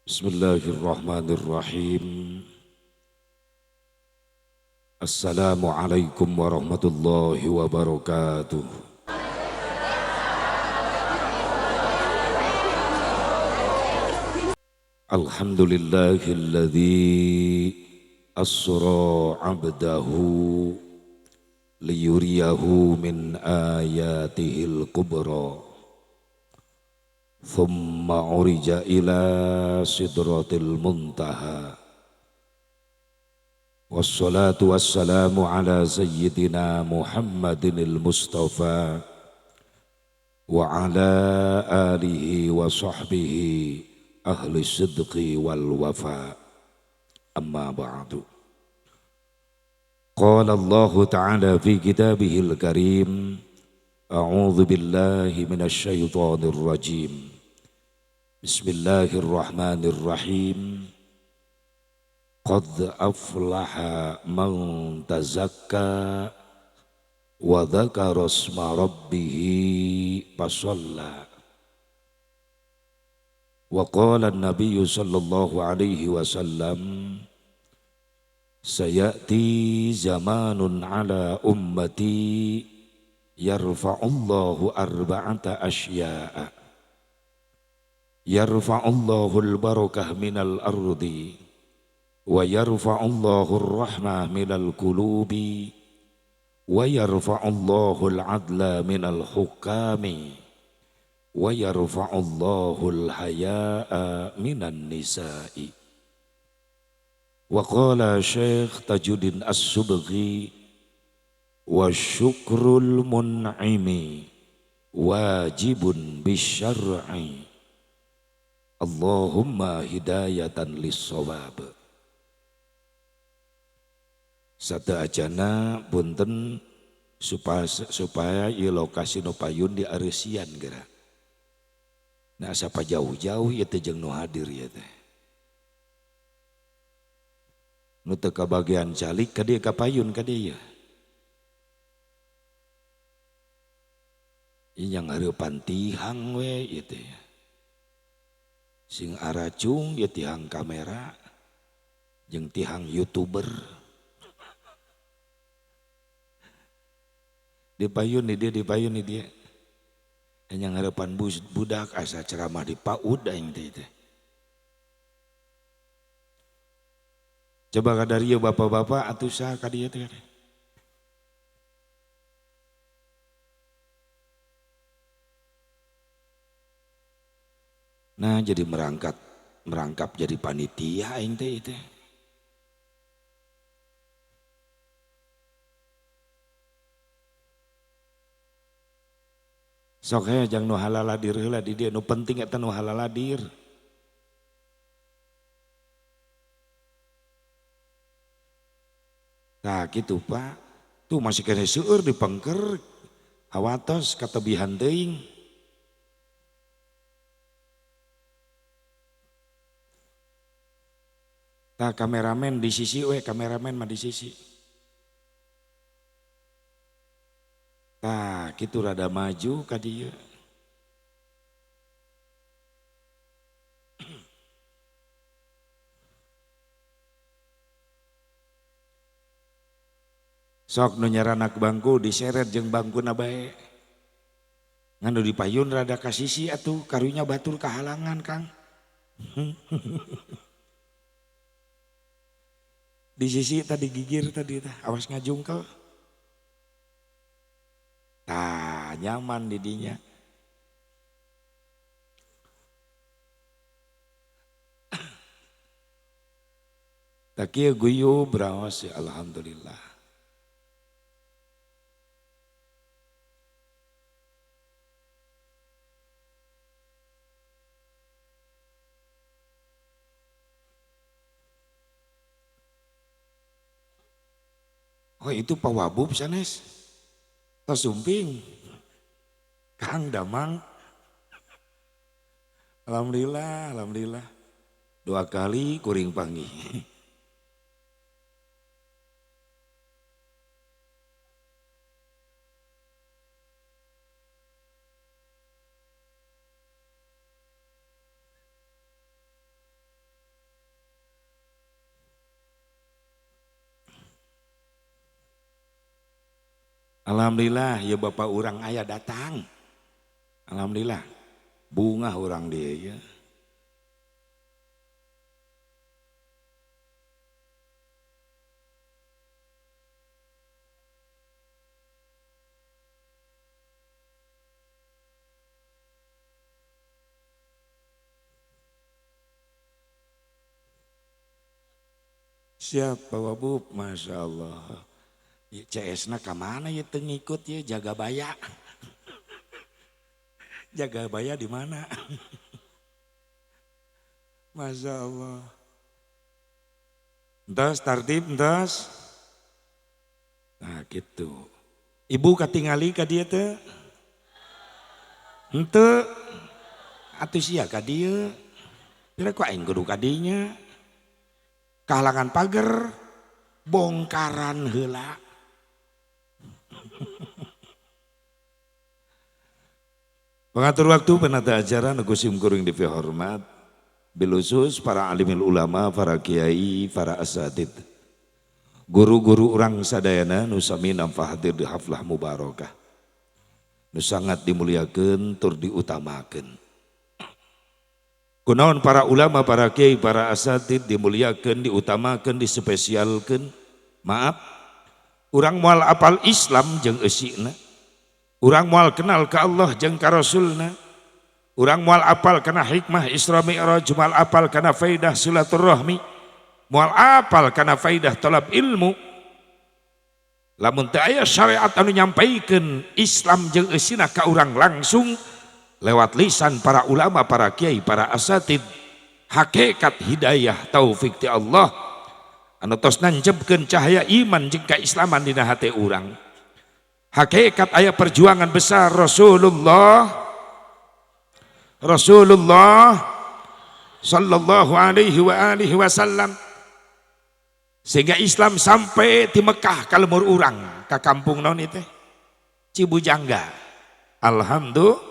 Bismillahirrahmanirrahim. Assalamualaikum warahmatullahi wabarakatuh. Alhamdulillahilladzi asra 'abdahu liyuriyahu min ayatihil kubra. Thumma urija ila sidratil muntaha. Wassalatu wassalamu ala sayyidina Muhammadinil Mustafa wa ala alihi wa sahbihi ahli sidqi wal wafa. Amma ba'du. Qala Allah ta'ala fi kitabihil karim, a'udzu billahi minasy syaithanir rajim. Bismillahirrahmanirrahim. Qad aflaha man tazakka wa dzakara asma rabbih fasalla. Wa qala an-nabiy sallallahu alaihi wasallam, sayati zamanun ala ummati yarfa'ullahu arba'ata asya'a. Yarfa'ullahu al-barakah minal ardi wa yarfa'ullahu ar-rahmah minal qulubi wa yarfa'ullahu al-adla minal hukami wa yarfa'ullahu al-haya'a minan nisa'i. Wa qala Syekh Tajuddin As-Subghi, wa syukrul mun'imi wajibun bisyar'i. Allahumma hidayatan lis-shawab. Sata ajana punten supaya ieu lokasi nu payun di areusian geura. Nah sapa jauh-jauh ieu teh jeung nu hadir ieu teh. Nu teu kabagian calik ka dieu ka payun ka dieu. Ieu yang hareupan tihang we ieu teh. Sing aracung ieu tihang kamera jeung tihang YouTuber. Di payun di dia, di payun di dia. Yang harapan budak asa ceramah di PAUD aing teh teh. Coba kadarieu bapak-bapak atuh saha ka dieu teh. Nah jadi merangkap jadi panitia aing teh teh. Sok he jang nu halaladir heula di dieu, nu penting eta nu halaladir. Tah kitu Pak. Tuh masih kene seueur di pengker hawatos katebihan teuing. Tah kameramen di sisi we, kameramen mah di sisi. Tah kitu rada maju ka dieu. Sok nu nyaranak bangku diseret jeung bangkuna bae. Ngan nu dipayun rada ka sisi atuh karunya batur kahalangan Kang. Di sisi tadi gigir tadi tah awas ngajungkel. Tah nyaman didinya. Tah kieu guyub raos ya alhamdulillah. Oh itu Pak Wabub sanes. Tos sumping. Kang Damang. Alhamdulillah, alhamdulillah. 2 kali kuring panggih. Alhamdulillah ya bapak urang aya datang. Alhamdulillah bunga urang dia ya. Siap Bapak Bub, Masya Allah. CS-na ka mana ya teu ngikut ya Jagabaya. Jagabaya di mana? Masya Allah. Entos tartib entos. Nah gitu. Ibu katingali ka dieu teh? Henteu. Atuh sia ka dieu. Pira ku aing kudu ka dinya. Kahalangan pager, bongkaran heula. Pengatur waktu penata acara nu sim kuring dipihormat, bilusus para alimil ulama, para kiai, para asatid, guru-guru urang sadayana nu sami nampa hadir di haflah mubarakah, nu sangat dimuliakeun tur diutamakeun. Kunaon para ulama, para kiai, para asatid dimuliakeun, diutamakeun, dispesialkeun. Maaf, urang moal apal Islam jeung eusina. Urang moal kenal ka Allah jeung ka Rasulna. Urang moal apal kana hikmah Isra Mi'raj, moal apal kana faidah silaturahmi, moal apal kana faidah talab ilmu. Lamun teu aya syariat anu nyampaikeun Islam jeung eusina ka urang langsung lewat lisan para ulama, para kiai, para asatid, hakikat hidayah taufik ti Allah anu tos nanjebkeun cahaya iman jeung keislaman dina hate urang. Hakikat aya perjuangan besar Rasulullah Rasulullah sallallahu alaihi wa alihi wasallam sehingga Islam sampai di Mekah ka lemur urang ka kampung naon ieu teh Cibujangga. Alhamdulillah.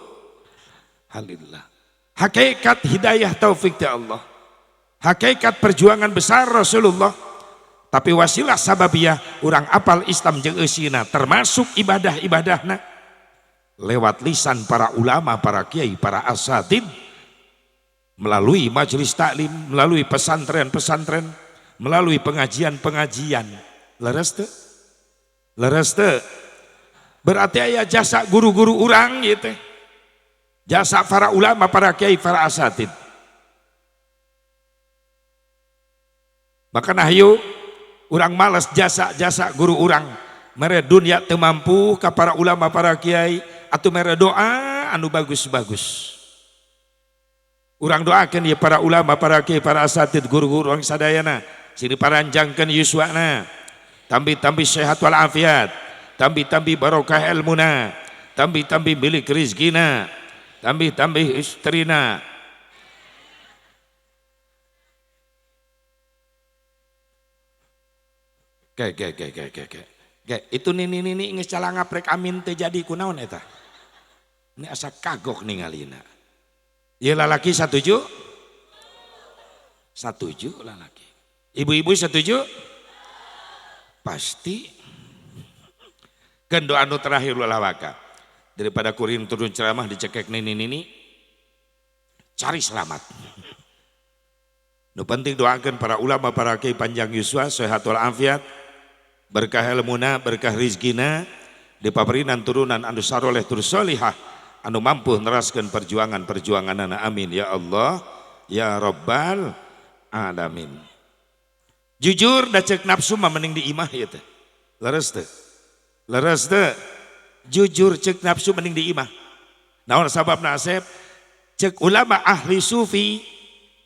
Hakikat hidayah taufik ti Allah, hakikat perjuangan besar Rasulullah, tapi wasilah sababiyah urang apal Islam jeung eusina termasuk ibadah-ibadahna lewat lisan para ulama, para kiai, para asatid, melalui majelis taklim, melalui pesantren-pesantren, melalui pengajian-pengajian. Leres teu? Leres teu? Berarti aya jasa guru-guru urang ieu teh. Jasa para ulama, para kiai, para asatid. Maka hayu urang malas jasa-jasa guru urang. Mere dunia teu mampu ka para ulama, para kiai, atuh mere doa anu bagus-bagus. Urang doakeun ieu para ulama, para kiai, para asatid, guru-guru urang sadayana, sing diparanjangkeun yuswana, tambi-tambi sehat walafiat, tambi-tambi barokah ilmuna, tambi-tambi milik rizkina, tambi-tambi istrina. Ke ke ke ke ke ke. Ke itu nini nini geus calangap rek amin teu jadi kunaon eta. Ini asa kagok ningalina. Ieu lalaki satuju? Satuju lalaki. Ibu-ibu setuju? Pasti. Kan doa anu terakhir ulah waka. Daripada kuring turun ceramah dicekek nini nini, cari selamat. Nu penting doakan para ulama, para kiai panjang yuswa, sehat walafiat, berkah ilmuna, berkah rizkina, dipaparinan turunan anu saroleh tur solihah, anu mampu neraskeun perjuangan-perjuanganana. Amin ya Allah ya Rabbal alamin. Jujur da ceuk nafsu mah mending di imah ieu teh. Leres teh? Leres teh? Jujur ceuk nafsu mending di imah. Naon sababna Asep? Ceuk ulama ahli sufi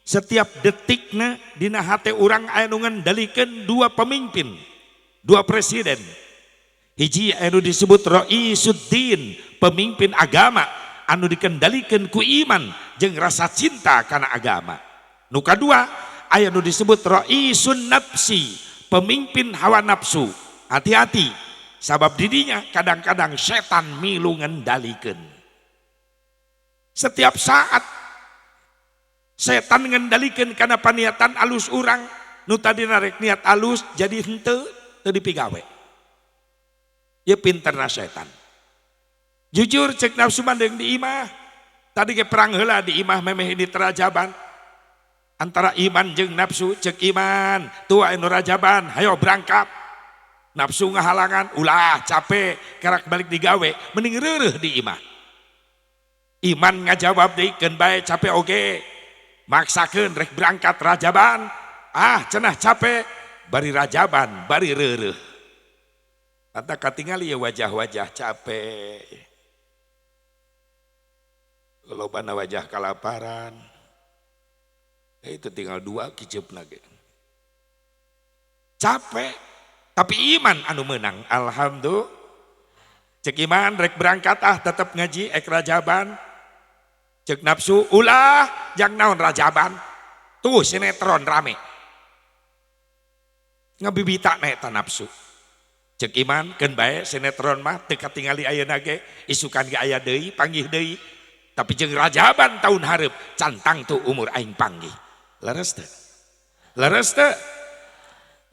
setiap detikna dina hate urang aya nu ngendalikeun dua pemimpin, dua presiden. Hiji anu disebut Raisuddin, pemimpin agama anu dikendalikeun ku iman jeung rasa cinta kana agama. Nu kadua aya nu disebut Raisun Nafsi, pemimpin hawa nafsu. Hati-hati, sabab didinya kadang-kadang setan milu ngendalikeun. Setiap saat setan ngendalikeun kana paniatan alus urang, nu tadi narek niat alus jadi henteu teu dipigawe. Ieu pinterna setan. Jujur cek nafsu mah di imah. Tadi ke perang heula di imah memeh ini terajaban. Antara iman jeung nafsu cek iman, tua anu rajaban, hayo berangkat. Nafsu ngahalangan, ulah capek, karak balik digawe, mending reureuh di imah. Iman ngajawab deui keun bae capek oge. Maksakeun rek berangkat rajaban, ah cenah capek, bari rajaban, bari reureuh. Kata katingali ya wajah-wajah capek. Lobana wajah kalaparan. Ya itu tinggal dua kiceupna ge. Capek, tapi iman anu menang. Alhamdulillah. Cek iman rek berangkat ah tetep ngaji ek rajaban. Cek nafsu ulah jang naon rajaban. Tuh sinetron rame. Ngabibita na eta nafsu. Cek iman keun bae sinetron mah teu katingali ayeuna ge, isukan ge aya deui, panggih deui. Tapi jeung rajaban tahun hareup cantang tuh umur aing panggih. Leres teu? Leres teu?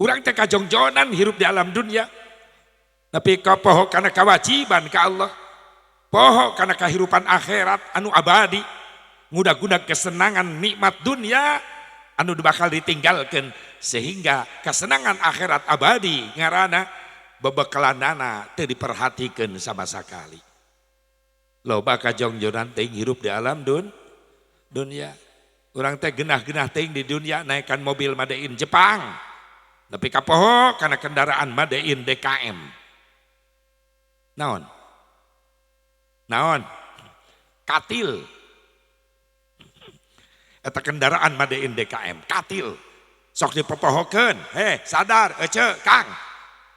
Urang teh kajongjonan hirup di alam dunia. Tapi kapoho kana kewajiban ka Allah. Poho kana kehidupan akhirat anu abadi. Ngudag-ngudag kesenangan nikmat dunia anu bakal ditinggalkan sehingga kesenangan akhirat abadi ngarana bebekalanana teu diperhatikeun sama sekali. Loba kajongjonan teuing hirup di alam dunia. Urang teh genah-genah teuing di dunia naikkan mobil made in Jepang. Tapi kapoho kana kendaraan made in DKM. Naon? Naon? Katil. Eta kendaraan made in DKM, katil. Sok dipopohokeun, heh sadar ece Kang.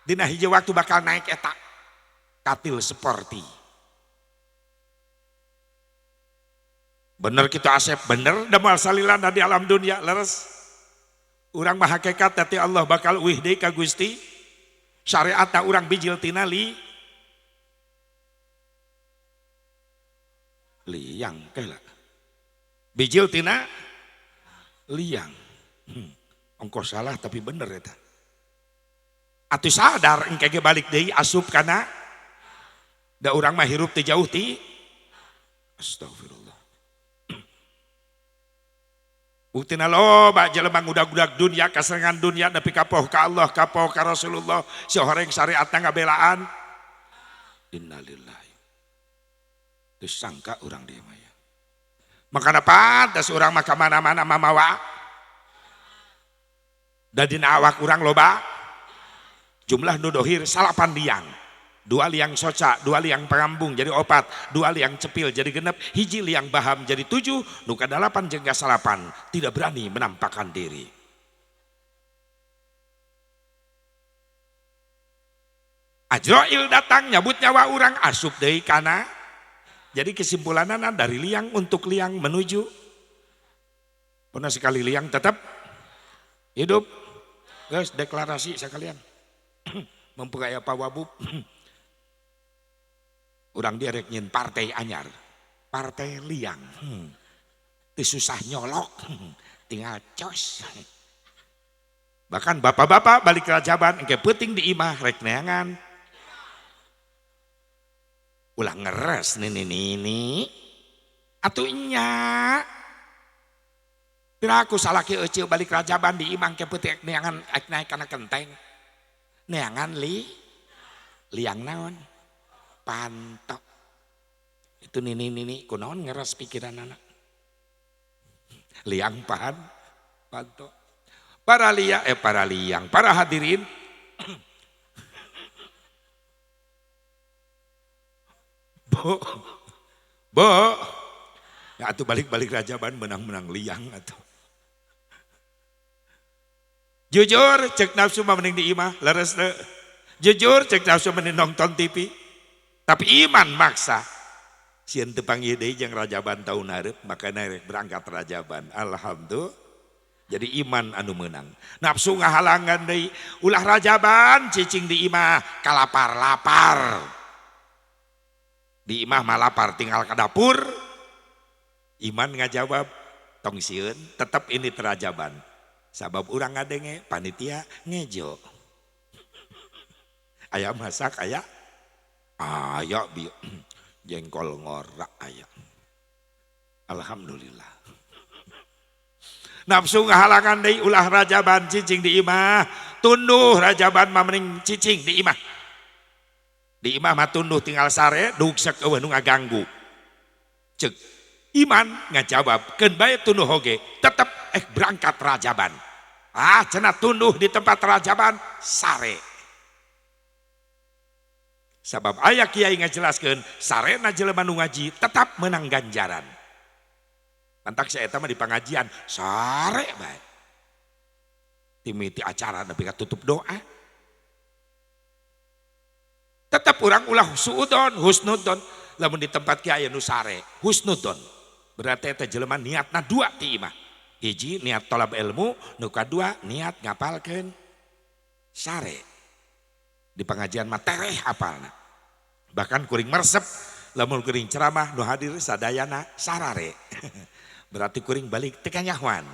Dina hiji waktu bakal naik eta. Katil sporty. Bener kita Asep, bener damal salilana di alam dunia leres. Urang mah hakikat teh Allah bakal uih deui ka Gusti. Syariatna urang bijil tina li liang kela. Bijil tina liang. Ongkos salah tapi bener eta. Atuh sadar engke ge balik deui asup kana da urang mah hirup teu jauh ti. Astagfirullah. Buktina loba jelema ngudag-ngudag dunia kasenengan dunia nepi ka poho ka Allah ka poho ka Rasulullah si horeng syariatna ngabelaan. Innalillahi. Teu sangka urang dieu mah ya. Makana pantes urang mah ka mana-mana mamawa. Da dina awak urang loba jumlah nu dohir 9 liang. 2 liang soca, 2 liang pangambung jadi 4, 2 liang cepil jadi 6, 1 liang baham jadi 7, nu kadalapan jeung kasalapan tidak berani menampakkan diri. Ajroil datang nyabut nyawa urang asup deui kana. Jadi kesimpulanana dari liang untuk liang menuju. Pernah sekali liang tetap hidup. Guys, deklarasi sekalian. Memperkaya Pak Wabub. Urang dia rek nyin partai anyar, partai liang. Teu susah nyolok, tinggal cos. Bahkan bapak-bapak balik rajaban engke peuting di imah rek neangan. Ulah ngeres nini nini. Atuh nya. Piraku salaki euceu balik rajaban di imah engke peuting neangan rek naik kana kenteng. Neangan liang naon? Pantok. Itu nini-nini kunaon ngeras pikiran anak. Liang pantok. Para liang, para hadirin. Bo. Bo. Ya atuh balik-balik rajaban menang-menang liang atuh. Jujur cek nafsu mah mending di imah, leres teu. Jujur cek nafsu mending nonton TV. Tapi iman maksa. Sieun teu panggih deui jeung rajaban taun hareup, makana rek berangkat rajaban. Alhamdulillah. Jadi iman anu meunang. Nafsu ngahalangan deui, ulah rajaban cicing di imah kalapar-lapar. Di imah mah lapar tinggal ke dapur. Iman ngajawab, tong sieun, tetep ini terajaban. Sabab urang ngadenge panitia ngejo. Aya masak aya. Aya bi jengkol ngorak aya. Alhamdulillah. Nafsu ngahalangan deui ulah rajaban cicing di imah. Tunduh rajaban mah mending cicing di imah. Di imah mah tunduh tinggal sare dugsek eueuh nu ngaganggu. Cek iman ngajawab keun bae tunduh oge tetep berangkat rajaban. Ah cenah tunduh di tempat rajaban sare. Sabab aya kiai ngajelaskeun sarena jelema nu ngaji tetap menang ganjaran. Mantak saya eta mah di pengajian sare bae. Timiti acara nepi ka tutup doa. Tetap urang ulah suudon, husnudon. Lamun di tempat kiai nu sare, husnudon. Berarti eta jelema niatna dua ti imah. Hiji niat tolab ilmu, nu kadua niat ngapalkeun sare. Di pengajian mah tereh apalna. Bahkan kuring meresep lamun kuring ceramah nu hadir sadayana sarare. Berarti kuring balik teu kanyahoan.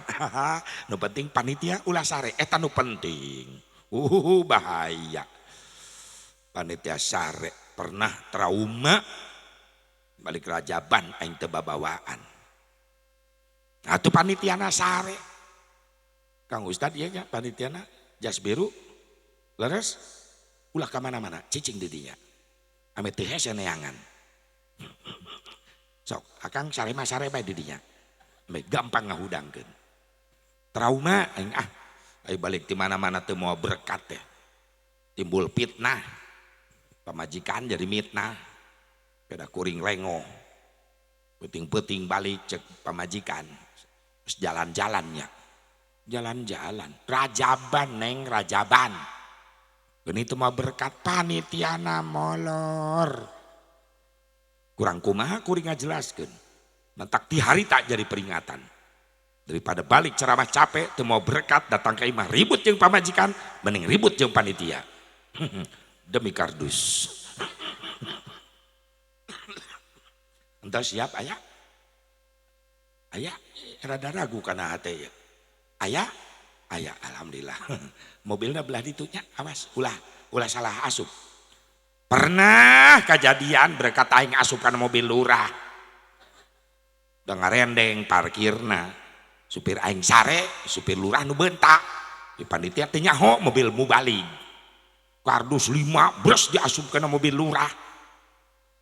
Nu penting panitia ulah sare, eta nu penting. Bahaya. Panitia sare pernah trauma balik rajaban aing teu babawaan. Atuh panitiana sare. Kang Ustad ieu nya panitiana jas biru leres ulah ka mana-mana cicing di dinya. Ame teu hese neangan. Sok akang sare mah sare bae di dinya. Ame gampang ngahudangkeun. Trauma aing ah aing balik di mana-mana teu moal berkat teh. Timbul fitnah. Pamajikan jadi mitnah. Beda kuring lengoh. Peuting-peuting balik cek pamajikan. Terus jalan-jalannya. Jalan-jalan. Rajaban neng rajaban. Geni teu moal berkat panitiana molor. Kurang kumaha kuring ngajelaskeun. Mentak di hari tak jadi peringatan. Daripada balik ceramah capek, teu mau berkat datang ke imah ribut jeung pamajikan, mending ribut jeung panitia. Demi kardus. Entah siap aya? Aya rada ragu kana hate ya. Aya? Aya alhamdulillah. Mobilna belah ditunya, awas ulah salah asup. Pernah kejadian berkat aing asup kana mobil lurah. Udah ngarendeng parkirna. Supir aing sare, supir lurah nu bentak. Di panitia teh nyaho mobil mubalig. Kardus 5 bres diasup kana mobil lurah.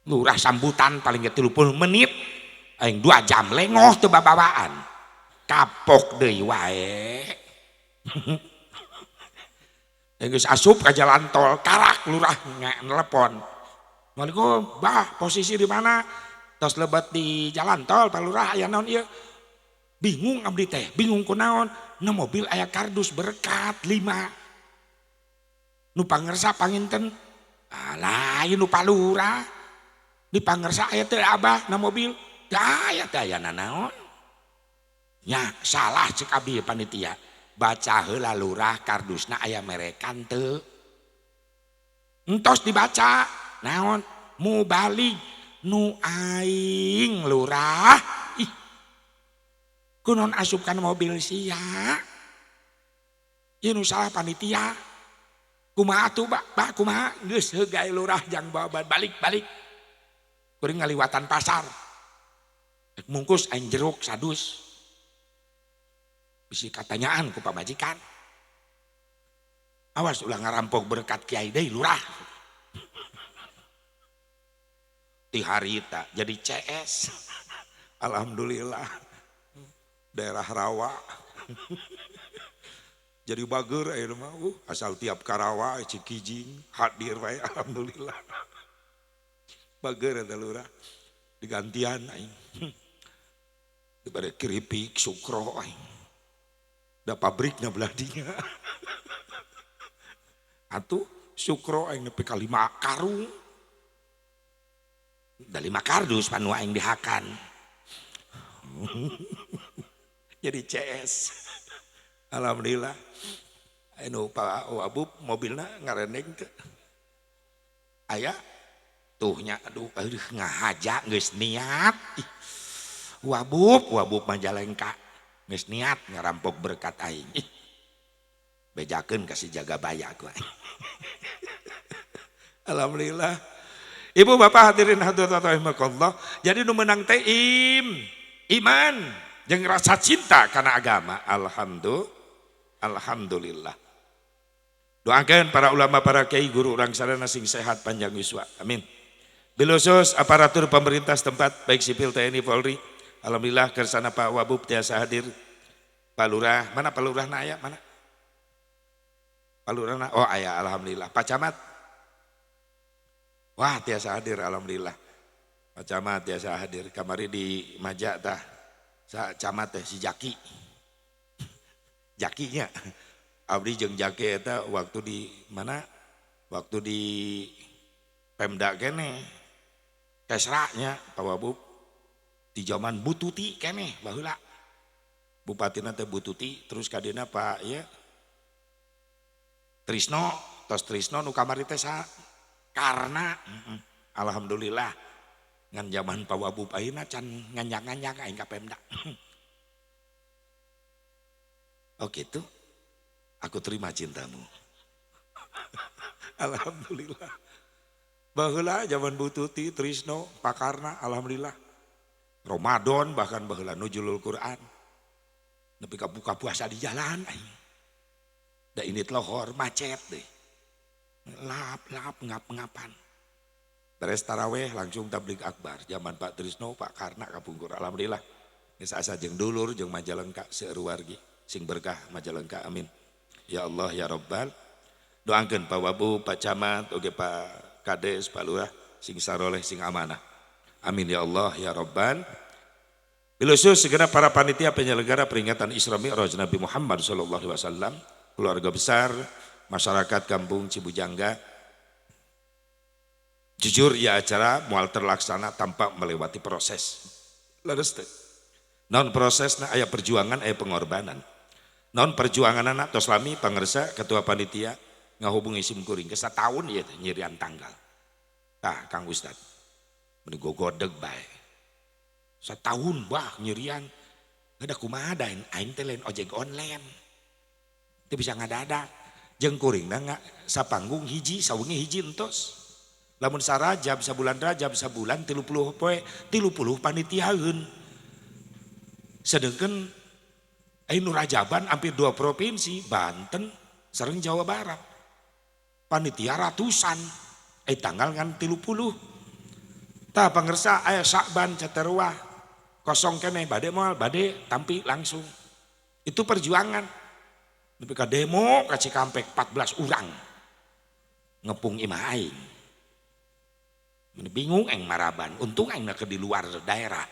Lurah sambutan paling ge 30 menit. Aing 2 jam lengoh teu babawaan. Kapok deui wae. Geus asup ka jalan tol, karak lurah nelepon. Waalaikum, bah posisi di mana? Tos lebet di jalan tol, Pak Lurah aya naon ieu? Bingung abdi teh, bingung kunaon? Na mobil aya kardus berkat 5. Nu pangersa panginten? Ah, lain nu Pak Lurah. Di pangersa aya teh abah na mobil. Teu aya teh aya nanaon? Nya salah cek abdi panitia. Baca heula lurah kardusna aya merekan teu. Entos dibaca naon mubalig nu aing lurah. Ih. Kunaon asupkan mobil sia? Ieu nu salah panitia. Kumaha atuh bah kumaha geus heug lurah jang bawa balik-balik. Kuring ngaliwatan pasar. Rek mungkus aing jeruk sadus. Bisi katanyaan ku pamajikan. Awas ulah ngarampok berkat kiai deui lurah. Ti harita jadi CS. Alhamdulillah. Daerah rawa. Jadi bager ayeuna mah asal tiap Karawa Cikijing hadir wae alhamdulillah. Bager eta lurah. Digantian aing. Dibere keripik sukro aing. Da pabriknya belah dinya. Atuh sukro aing nepi ka 5 karung. Da 5 kardus panu aing dihakan. Jadi CS. Alhamdulillah. Anu Pak Wabub mobilna ngarendeng teu. Aya tuhnya aduh ngahaja geus niat. Ih. Wabub, Wabub Majalengka. Geus niat ngarampok berkat aing. Ih. Bejakeun kasih jaga baya ku aing. Alhamdulillah. Ibu bapak hadirin hadirat rahimakumullah. Jadi nu menang teh iman jeung rasa cinta karena agama. Alhamdulillah. Doakan para ulama, para kiai, guru urang sadayana sing sehat panjang yuswa. Amin. Bil khusus aparatur pemerintah setempat baik sipil, TNI, Polri. Alhamdulillah kersana Pak Wabub tiasa hadir. Pak Lurah, mana Pak Lurah na aya mana? Pak Lurah na, oh aya, alhamdulillah. Pak Camat. Wah, tiasa hadir, alhamdulillah. Pak Camat tiasa hadir. Kamari di Maja tah. Sa camat teh si Jaki. Jakinya. Abdi jeung Jaki eta waktu di mana? Waktu di Pemda kene. Kesranya Pak Wabub di zaman Bututi keneh baheula. Bupatina teh Bututi, terus kadina Pak ya Trisno, tos Trisno nu kamari teh sa karena alhamdulillah ngan zaman Pak Wabub ayeuna can nganjang-nganjang aing ka Pemda. Oh gitu. Aku terima cintamu. Alhamdulillah. Baheula zaman Bututi, Trisno, Pakarna, alhamdulillah. Ramadan bahkan baheula nuzulul Quran. Nepi ka buka puasa di jalan aing. Da ini lohor macet deh. Lap-lap ngap-ngapan. Beres taraweh langsung tablig akbar. Zaman Pak Trisno, Pak Karna kapungkur. Alhamdulillah. Geus asa jeung dulur jeung Majalengka seueur wargi. Sing berkah Majalengka, amin. Ya Allah ya Rabbal. Doakeun Pak Wabu, Pak Camat, oge Pak Kades, Pak Lurah, sing saroleh, sing amanah. Amin ya Allah ya Rabbal. Bil khusus segera para panitia penyelenggara peringatan Isra Mi'raj Nabi Muhammad sallallahu alaihi wasallam, keluarga besar, masyarakat Kampung Cibujangga. Jujur ya acara moal terlaksana tanpa melewati proses. Leres teh. Non prosesna aya perjuangan, aya pengorbanan. Non perjuangan anak tos lami pangersa ketua panitia ngahubungi sim kuring ke tahun ya nyirian tanggal. Tah Kang Ustad. Meni gogodeg bae. Setahun bah nyirian. Ada kumaha da aing teh lain ojek online. Teu bisa ngadadak. Jeung kuringna nga sapanggung hiji sawengi hiji entos. Lamun sarajab sabulan Rajab sabulan 30 poe 30 panitiaeun. Sedangkan nu Rajaban hampir 2 provinsi, Banten sareng Jawa Barat. Panitia ratusan, tanggal ngan 30. Tah pangersa aya Sakban caterwah kosong keneh bade moal bade tampi langsung. Itu perjuangan. Nepi ka demo ka Cikampek 14 urang. Ngepung imah aing. Mun bingung aing maraban, untung aing ke di luar daerah.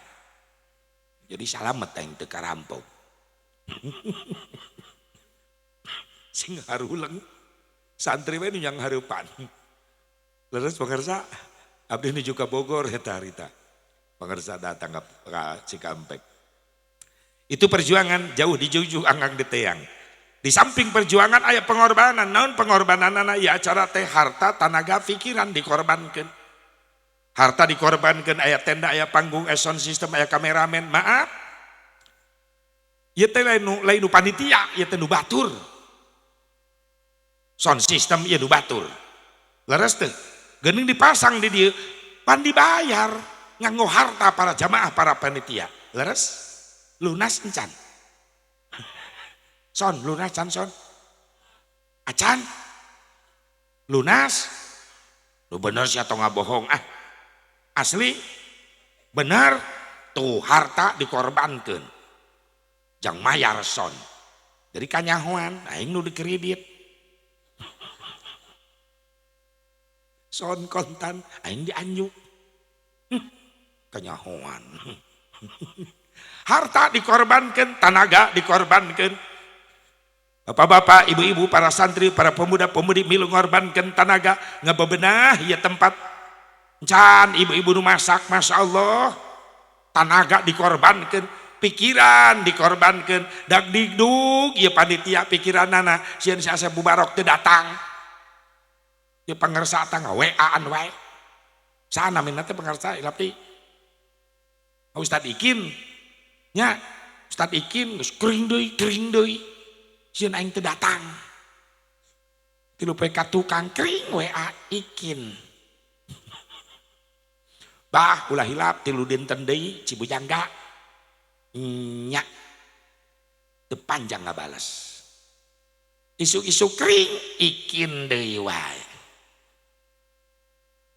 Jadi salamet aing teu karampok. Sing haruleng santri we nu yang hareupan. Leres pangersa, abdi nuju ka Bogor eta harita. Pangersa datang ka Cikampek. Itu perjuangan jauh dijunjung anggang di teang. Di samping perjuangan aya pengorbanan. Naon pengorbananana? Ya acara teh harta, tanaga, pikiran dikorbankeun. Harta dikorbankeun, aya tenda, aya panggung, aya sound system, aya kameramen. Maaf. Ieu teh lain nu panitia, ieu teh nu batur. Sound system ieu nu batur. Leres teh. Geuning dipasang di dieu, pan dibayar nganggo harta para jamaah, para panitia. Leres? Lunas encan. Son, lunas can son. Acan. Lunas. Lu bener sih atau nggak bohong? Ah. Asli. Bener. Tuh harta dikorbankan. Jang mayar son. Jadi kanyahoan aing nu dikredit. Son kontan aing dianjuk. Kanyahoan. Harta dikorbankan, tanaga dikorbankan. Bapak-bapak, ibu-ibu, para santri, para pemuda-pemudi milu ngorbankan tanaga ngebebenah ya tempat. Can ibu-ibu nu masak, masya Allah, tanaga dikorbankan, pikiran dikorbankan, dak digdug ya panitia pikiranana sieun si Asep Mubarok teu datang. Ya pangersa tangga WA-an wae. Sana minna teh pangersa ilapti. Ustad Ikin nya, Ustad Ikin geus kering deui. Sieun aing teu datang. Tilu poe ka tukang kering WA Ikin. Bah ulah hilap 3 dinten deui Cibujangga. Nya. Teu panjang ngabales. Isuk-isuk kering ikin deui wae.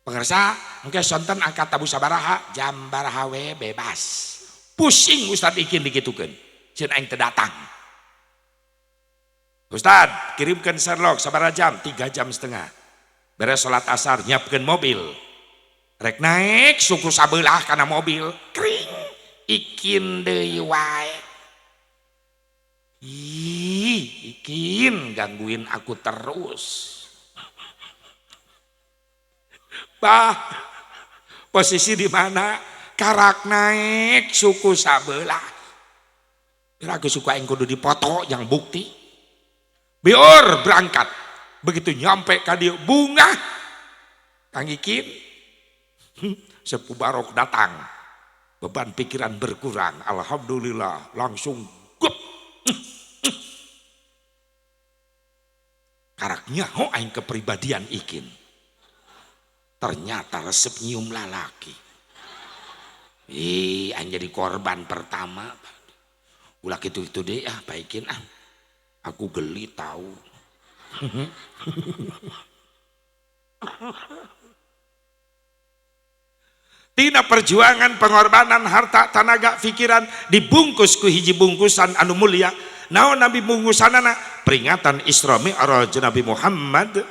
Pemirsa, engke sonten angkat tabu sabaraha, jam baraha we bebas. Pusing Ustad Ikin dikitukeun. Ceun aing teu datang. Ustad, kirimkan Sherlock sabaraha jam? 3,5 jam. Beres sholat asar, nyiapkeun mobil. Rek naik suku sabelah kana mobil, kring ikin deui wae. Ih, ikin gangguin aku terus. Bah, posisi di mana? Karak naik suku sabelah. Kira aku suka yang kudu dipoto yang bukti. Biur berangkat. Begitu nyampe ka dieu bunga Kang Ikin. Sepuh Barok datang. Beban pikiran berkurang. Alhamdulillah langsung gup. Karaknya ho aing kepribadian Ikin. Ternyata resep nyium lalaki. Ih, aing jadi korban pertama. Ulah kitu-kitu deh ah, baikin ah. Aku geli tahu. Tina perjuangan, pengorbanan, harta, tanaga, pikiran dibungkus ku hiji bungkusan anu mulia. Naon nabi bungkusanana? Peringatan Isra Mi'raj Nabi Muhammad.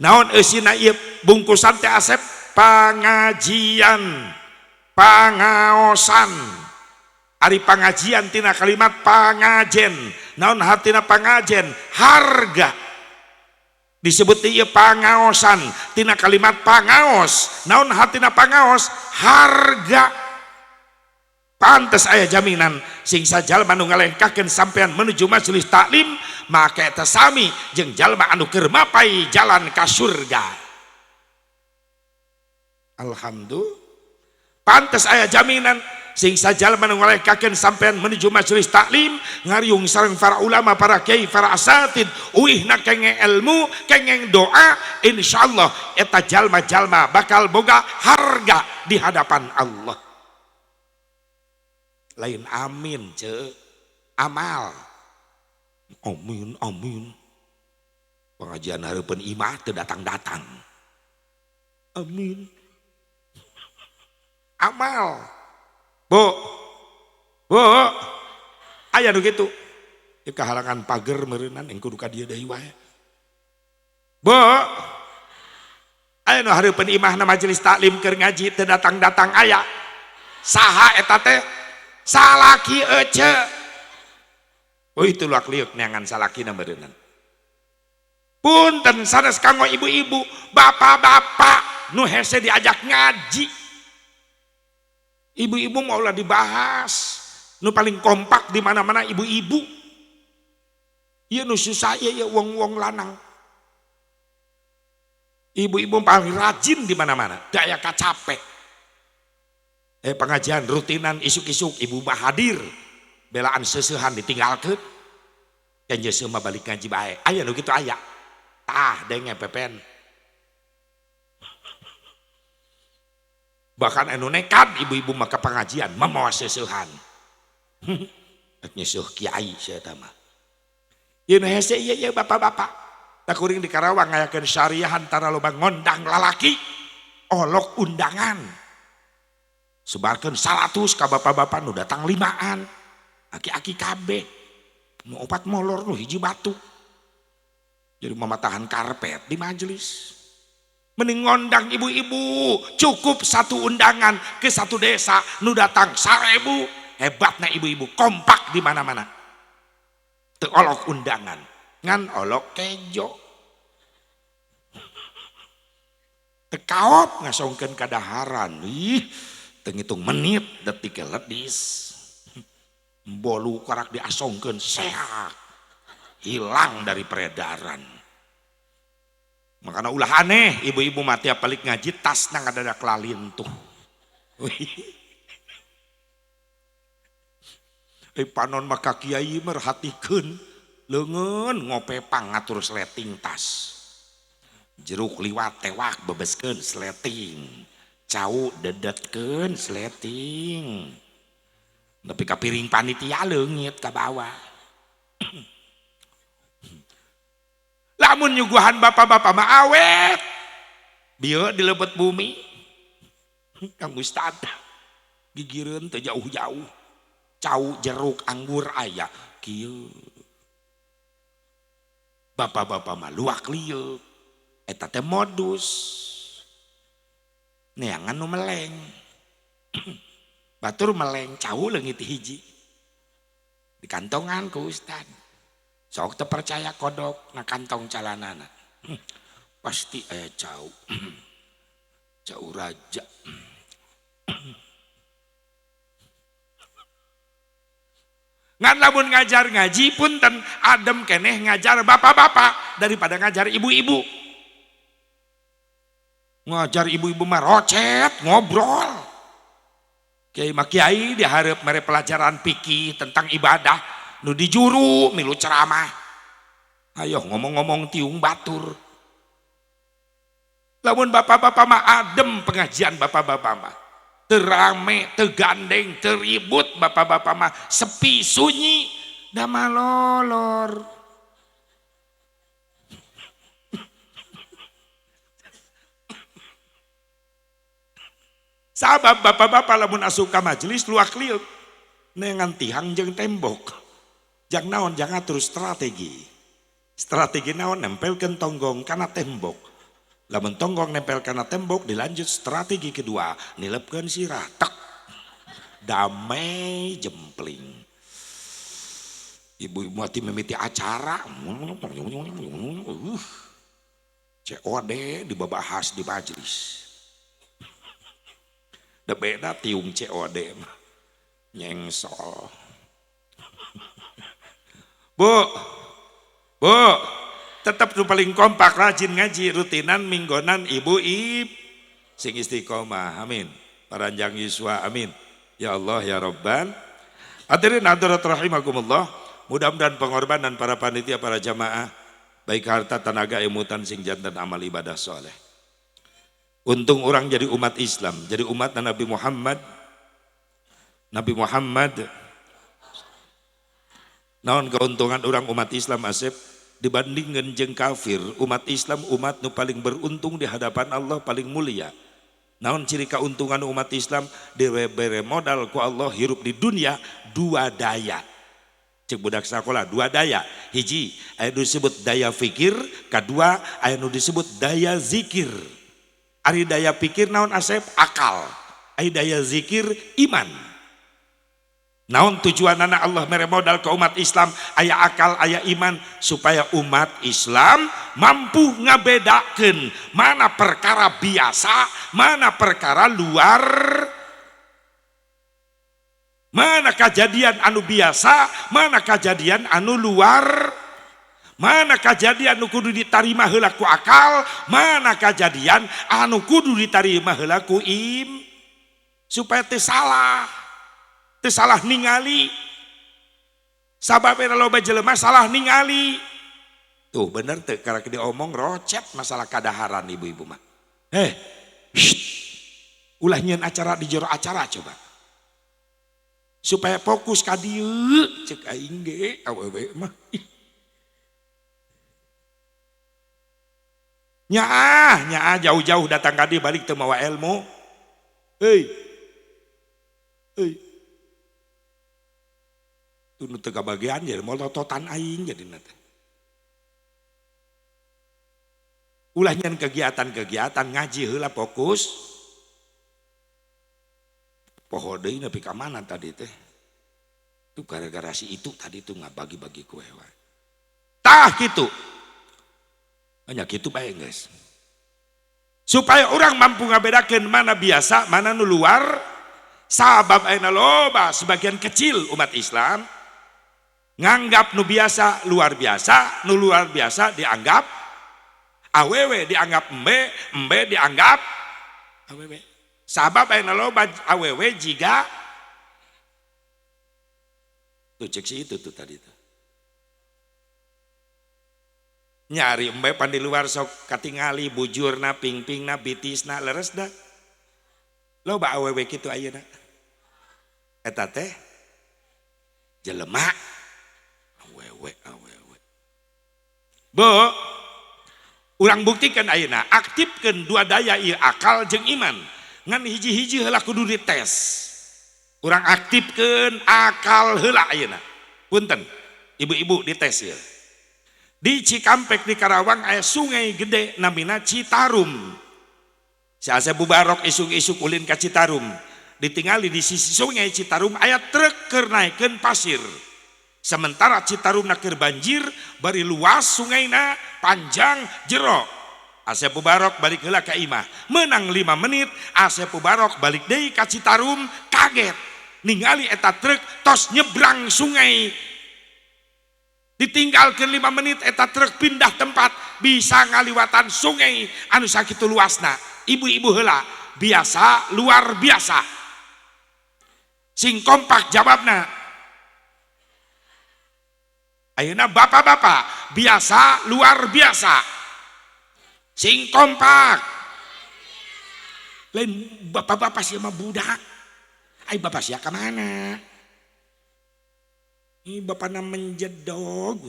Naon eusina ieu bungkusan teh asep? Pangajian, pangaosan. Ari pangajian tina kalimat pangajen. Naon hartina pangajen? Harga. Disebut ieu pangaosan tina kalimat pangaos. Naon hartina pangaos? Harga. Pantes aya jaminan sing sajalma nu ngalengkahkeun sampean menuju majelis taklim maka eta sami jeung jalma anu keur mapai jalan ka surga. Alhamdulillah. Pantes aya jaminan sing sajalma nu ngalengkahkeun sampean menuju majelis taklim ngariung sareng para ulama, para kiai, para asatid, uihna kengeng ilmu, kengeng doa, insyaallah eta jalma-jalma bakal boga harga di hadapan Allah. Lain amin ce, amal. Amin amin. Pengajian hareupeun imah teu datang-datang. Amin. Amal. Bu, bu, aya nu kitu. Ieu kahalangan pager meureunnan engke kudu ka dieu deui wae. Bu, aya nu hareupeun imahna majelis taklim keur ngaji teu datang-datang aya. Saha eta teh? Salaki ece. Oh itu luak liuk neangan salakina meureunnan. Punten sanes kanggo ibu-ibu, bapak-bapak nu hese diajak ngaji. Ibu-ibu maulah dibahas. Nu paling kompak di mana-mana ibu-ibu. Ieu nu susah ieu wong-wong lanang. Ibu-ibu paling rajin di mana-mana, daya kacape. Pengajian rutinan isuk-isuk ibu mah hadir. Belaan seusehan ditinggalkeun. Kan jeuseuh mah balik ngaji bae. Aya nu kitu aya. Tah denge pepen. Bahkan anu nekat ibu-ibu mah ke pengajian mamawa seusehan. Rek nyeusuh kiai sia eta mah. Ieu nu hese ieu ieu bapak-bapak. Da kuring di Karawang ngayakeun syariah antara loba ngondang lalaki, olok undangan. Sebarkeun 100 ka bapak-bapak nu datang 5an. Aki-aki kabeh. Nu 4 molor nu 1 batu. Jadi mematahan karpet di majelis. Mending ngondang ibu-ibu, cukup 1 undangan ke 1 desa nu datang 1000. Hebatna ibu-ibu kompak di mana-mana. Teu olok undangan, ngan olok kejo. Teu kaop ngasongkeun kadaharan. Ih, teu ngitung menit detik ledis. Bolu karak diasongkeun seak. Hilang dari peredaran. Makanya ulah aneh ibu-ibu mah tiap balik ngaji tasna ngadadak lalintuh. Panon maka kiai merhatikeun leungeun ngopepang ngatur sleting tas. Jeruk liwat tewak bebeskeun sleting. Cau dedetkeun sleting. Nepi ka piring panitia leungit ka bawah. Lamun nyuguhan bapak-bapak mah awet. Bieu di lebet bumi. Kang Ustad gigireun teu jauh-jauh. Cau jeruk anggur aya kieu. Bapak-bapak mah luak lieuk. Eta teh modus. Neangan nu meleng. Batur meleng cau leungit hiji. Di kantongan ku Ustad. Sok teu percaya kodok na kantong calanana. Pasti aya cau. Cau raja. Ngan lamun ngajar ngaji punten adem keneh ngajar bapak-bapak daripada ngajar ibu-ibu. Ngajar ibu-ibu mah rocet ngobrol. Kiai mah kiai dihareup mere pelajaran fikih tentang ibadah nu dijuru milu ceramah. Ayo ngomong-ngomong tiung batur. Lamun bapak-bapak mah adem pengajian bapak-bapak mah. Terame, tegandeng, teribut bapak-bapak mah sepi sunyi da malolor. Sabab bapak-bapak lamun asup ka majelis luak liuk neangan tihang jeung tembok. Jang naon jang atur strategi. Strategi naon nempelkeun tonggong kana tembok. Lamun tonggong nempel kana tembok dilanjut strategi kedua nilepkeun sirah tek damai jempling. Ibu-ibu mati mimiti acara COD dibabahas di majelis. Da beda tiung COD mah nyengsol. Bu, bu, tetap nu paling kompak rajin ngaji rutinan minggonan ibu ib sing istiqomah amin paranjang yuswa amin ya Allah ya Rabban. Hadirin hadirat rahimakumullah, mudah-mudahan pengorbanan para panitia para jamaah baik harta tenaga emutan sing janten amal ibadah soleh. Untung orang jadi umat Islam, jadi umat Nabi Muhammad. Nabi Muhammad naon keuntungan orang umat Islam asep dibandingkan jeung kafir, umat Islam umat nu paling beruntung di hadapan Allah paling mulia. Naon ciri keuntungan umat Islam dibere modal ku Allah hirup di dunia dua daya. Cek budak sekolah dua daya. Hiji aya nu disebut daya fikir, kadua aya nu disebut daya zikir. Ari daya pikir naon asep akal, ari daya zikir iman. Naon tujuanana Allah mere modal ke umat Islam aya akal aya iman supaya umat Islam mampu ngabedakeun mana perkara biasa, mana perkara luar, mana kejadian anu biasa, mana kejadian anu luar, mana kejadian anu kudu ditarima heula ku akal, mana kejadian anu kudu ditarima heula ku im, supaya teu salah. Teu salah ningali. Sabab eta loba jelema salah ningali. Tuh bener teu karek diomong rocet masalah kadaharan ibu-ibu mah. Ulah nyieun acara di jero acara coba. Supaya fokus ka dieu cek aing ge awewe mah. Nyaah, nyaah jauh-jauh datang ka dieu balik teu mawa ilmu. Hei. Hei. Itu nu teu kabagian jadi molototan aing jadi teh. Ulah nyen kegiatan-kegiatan ngaji heula fokus. Poho deui nepi ka mana tadi teh. Itu gara-gara si itu tadi tuh ngabagi-bagi kue wae. Tah kitu. Banyak kitu bae guys. Supaya orang mampu ngabedakeun mana biasa, mana nu luar. Sabab ayeuna loba sebagian kecil umat Islam nganggap nu biasa luar biasa, nu luar biasa dianggap awewe, dianggap embe, embe dianggap awewe. Sabab ayeuna loba awewe jiga tuh cek si itu tuh tadi tuh. Nyari embe pan di luar sok katingali bujurna, pingpingna, bitisna, leres dah. Loba awewe kitu ayeuna. Eta teh jelema awewe awewe. Bu, urang buktikan ayeuna, aktifkeun dua daya ieu akal jeung iman. Ngan hiji-hiji heula kudu dites. Urang aktifkeun akal heula ayeuna. Punten, ibu-ibu dites ieu. Di Cikampek di Karawang aya sungai gede namina Citarum. Si Asep Bubarok isuk-isuk ulin ka Citarum. Ditingali di sisi sungai Citarum aya truk keur naikeun pasir. Sementara Citarum keur banjir, bari luas sungaina, panjang jero. Asep Bubarok balik heula ka imah. Menang 5 menit, Asep Bubarok balik deui ka Citarum, kaget ningali eta truk tos nyebrang sungai. Ditinggalkeun 5 menit eta truk pindah tempat, bisa ngaliwatan sungai anu sakitu luasna. Ibu-ibu heula, biasa luar biasa. Sing kompak jawabna. Ayeuna bapak-bapak, biasa luar biasa. Sing kompak. Lain bapak-bapak sia mah budak. Ai bapak sia ka mana? Ini bapakna menjedog.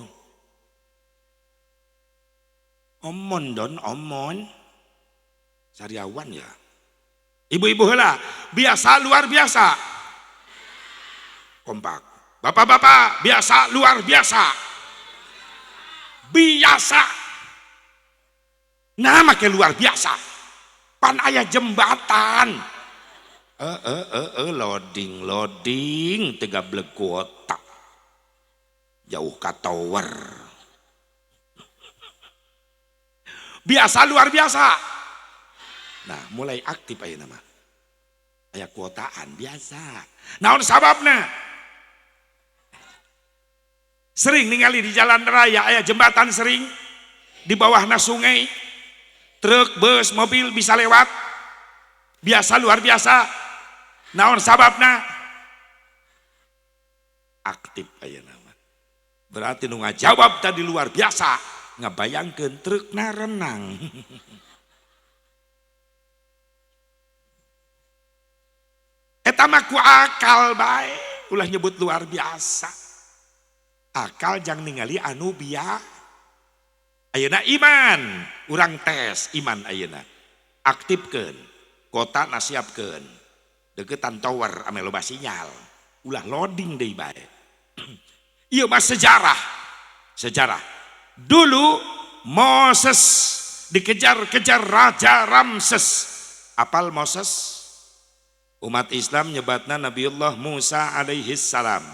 Omon don, omon. Sariawan ya. Ibu-ibu heula, biasa luar biasa. Kompak. Bapak-bapak, biasa luar biasa. Biasa. Nah, make luar biasa. Pan aya jembatan. Loading, loading, teu bleg kuota. Jauh ka tower. Biasa luar biasa. Nah, mulai aktif ayeuna mah. Aya kuotaan biasa. Naon sababna? Sering ningali di jalan raya aya jembatan sering di bawahna sungai. Truk, bus, mobil bisa lewat. Biasa luar biasa. Naon sababna? Aktif ayeuna mah. Berarti nu ngajawab tadi luar biasa, ngabayangkeun trukna renang. Eta mah ku akal bae, ulah nyebut luar biasa. Akal jang ningali anu bia. Ayeuna iman, urang tes iman ayeuna. Aktifkeun, kota nasiapkeun. Deketan tower ame loba sinyal, ulah loading deui bae. Ieu mah sejarah. Sejarah. Dulu Moses dikejar-kejar Raja Ramses. Apal Moses? Umat Islam nyebatna Nabiullah Musa alaihi salam.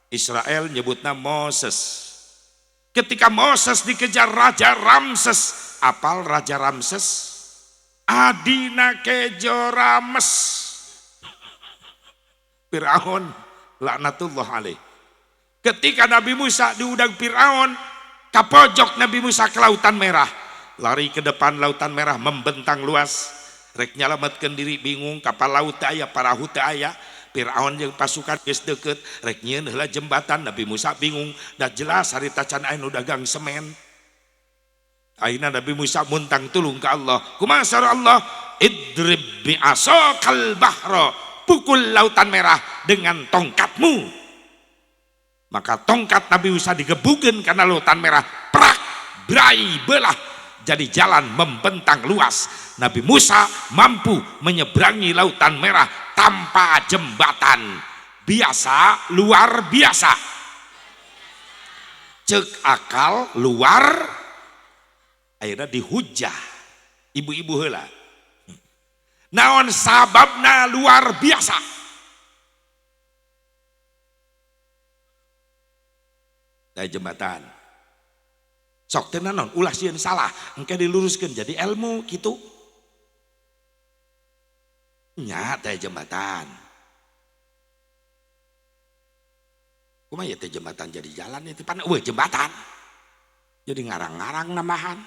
Israel nyebutna Moses. Ketika Moses dikejar Raja Ramses, apal Raja Ramses? Adina kejo Rames. Firaun laknatullah alaih. Ketika Nabi Musa diundang Firaun, kapojok Nabi Musa ke Lautan Merah. Lari ke depan Lautan Merah membentang luas. Rek nyalametkeun diri bingung, kapal laut teu aya, parahu teu aya. Firaun jeung pasukan geus deukeut, rek nyieun heula jembatan. Nabi Musa bingung, da jelas harita can aya nu dagang semen. Akhirna Nabi Musa muntang tulung ka Allah. Kumaha saur Allah? Idrib bi asaqal bahra, pukul Lautan Merah dengan tongkatmu. Maka tongkat Nabi Musa digebukeun kana Lautan Merah, prak, brai, belah, jadi jalan membentang luas. Nabi Musa mampu menyeberangi Lautan Merah tanpa jembatan. Biasa luar biasa. Cek akal luar, akhirnya dihujah. Ibu-ibu heula. Naon sababna luar biasa? Dari jembatan. Sok teu naon ulah sieun salah, engke diluruskeun jadi ilmu kitu. Nya teh jembatan. Kumaha ya teh jembatan jadi jalan itu pan eueuh jembatan. Jadi ngarang-ngarang nambahan.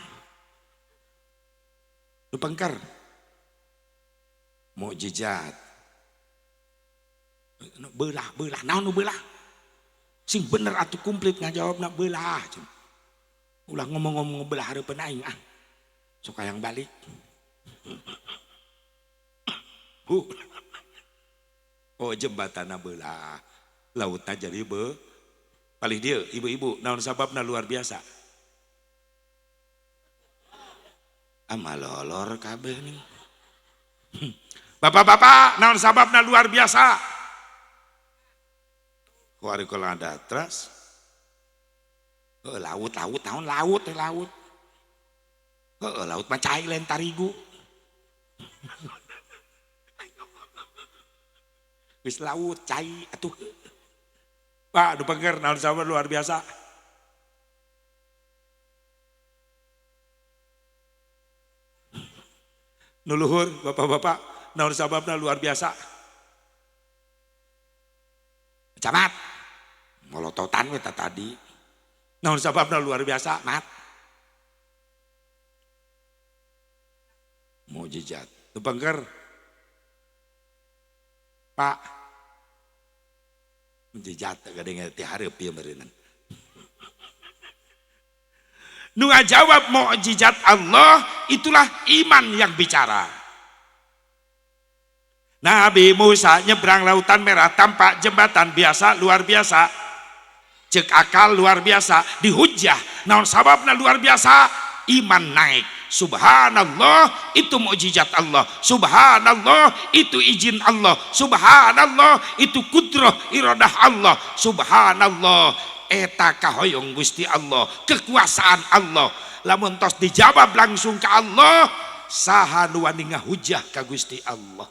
Nu pengker. Mukjizat. Belah-belah naon nu belah? Sing bener atuh komplit ngajawabna belah. Ulah ngomong-ngomong belah hareupeun aing ah. Sok hayang balik. Bu. Oh jembatanna belah, lautna jadi be. Palih dieu ibu-ibu naon sababna luar biasa. Amalolor kabeh nih. Bapak-bapak naon sababna luar biasa. Ku ari ada teras. Laut laut naon laut laut. Laut mah cai lain tarigu. Geus laut cai atuh. Pak nu penger naon sababna luar biasa. Nu luhur bapak-bapak naon sababna luar biasa. Camat molototan we tadi. Naon sababna luar biasa mat. Mukjizat. Nu penger Pak mukjizat gading ti hareup ieu meureunnan. Nu ngajawab mukjizat Allah itulah iman yang bicara. Nabi Musa nyebrang lautan merah tanpa jembatan, biasa luar biasa. Cek akal luar biasa, dihujah. Naon sababna luar biasa? Iman naik. Subhanallah itu mukjizat Allah. Subhanallah itu izin Allah. Subhanallah itu kudrah iradah Allah. Subhanallah eta kahoyong Gusti Allah, kekuasaan Allah. Lamun tos dijawab langsung ke Allah, saha nu wani ngahujah ka Gusti Allah.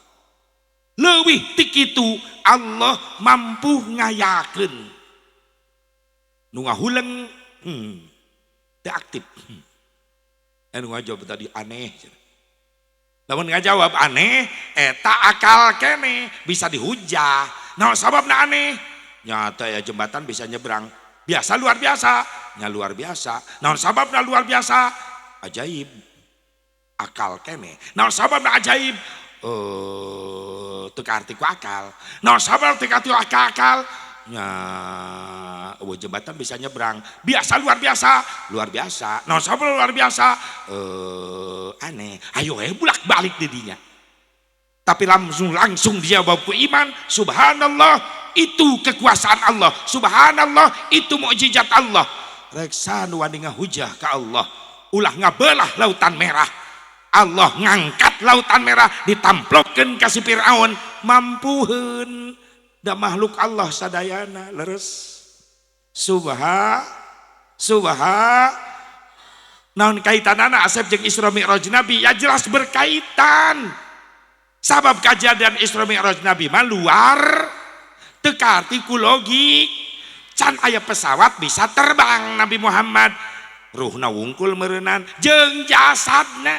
Leuwih ti kitu Allah mampu ngayakeun. Nu ngahuleng teu aktif. Anu ngajawab tadi aneh. Lamun ngajawab aneh eta akal kene bisa dihujah. Naon sababna aneh? Nyata ya jembatan bisa nyebrang. Biasa luar biasa, nya luar biasa. Naon sababna luar biasa? Ajaib. Akal kene. Naon sababna ajaib? Teu kaarti ku akal. Naon sababna teu kaarti ku akal? Nya eueuh jembatan bisa nyebrang. Biasa luar biasa, luar biasa. Naon sababna luar biasa? Aneh. Ayo we bulak-balik di dinya. Tapi langsung dijawab ku iman, subhanallah itu kekuasaan Allah, subhanallah itu mukjizat Allah. Reksa nu wani ngahujah ka Allah, ulah ngabelah lautan merah. Allah ngangkat lautan merah ditamplokeun ka si Firaun, mampuheun da makhluk Allah sadayana leres. Subha subha naon kaitanana Asep jeung Isra Mi'raj Nabi? Ya jelas berkaitan. Sabab kejadian Isra Mi'raj Nabi mah luar teu kaarti ku logik. Can aya pesawat bisa terbang Nabi Muhammad, ruhna wungkul meureunan jeung jasadna.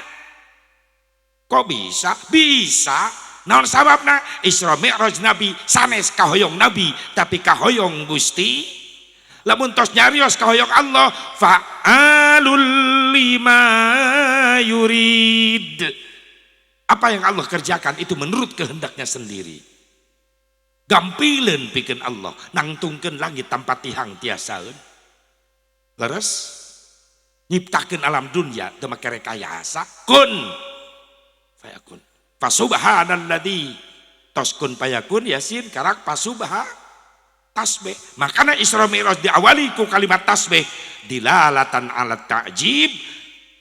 Kok bisa? Bisa. Naon sababna? Isra Mi'raj Nabi sanes kahoyong Nabi tapi kahoyong Gusti. Lamun tos nyarios kahoyong Allah, fa'alul lima yurid. Apa yang Allah kerjakan itu menurut kehendaknya sendiri. Gampileun pikeun Allah, nangtungkeun langit tanpa tihang tiasaeun. Leres? Nyiptakeun alam dunia teu make rekayasa. Kun fayakun. Fasubhanalladzi tos kun fayakun yasin karak pasubha tasbih. Makana Isra Mi'raj diawali ku kalimat tasbih dilalatan ala ta'jib,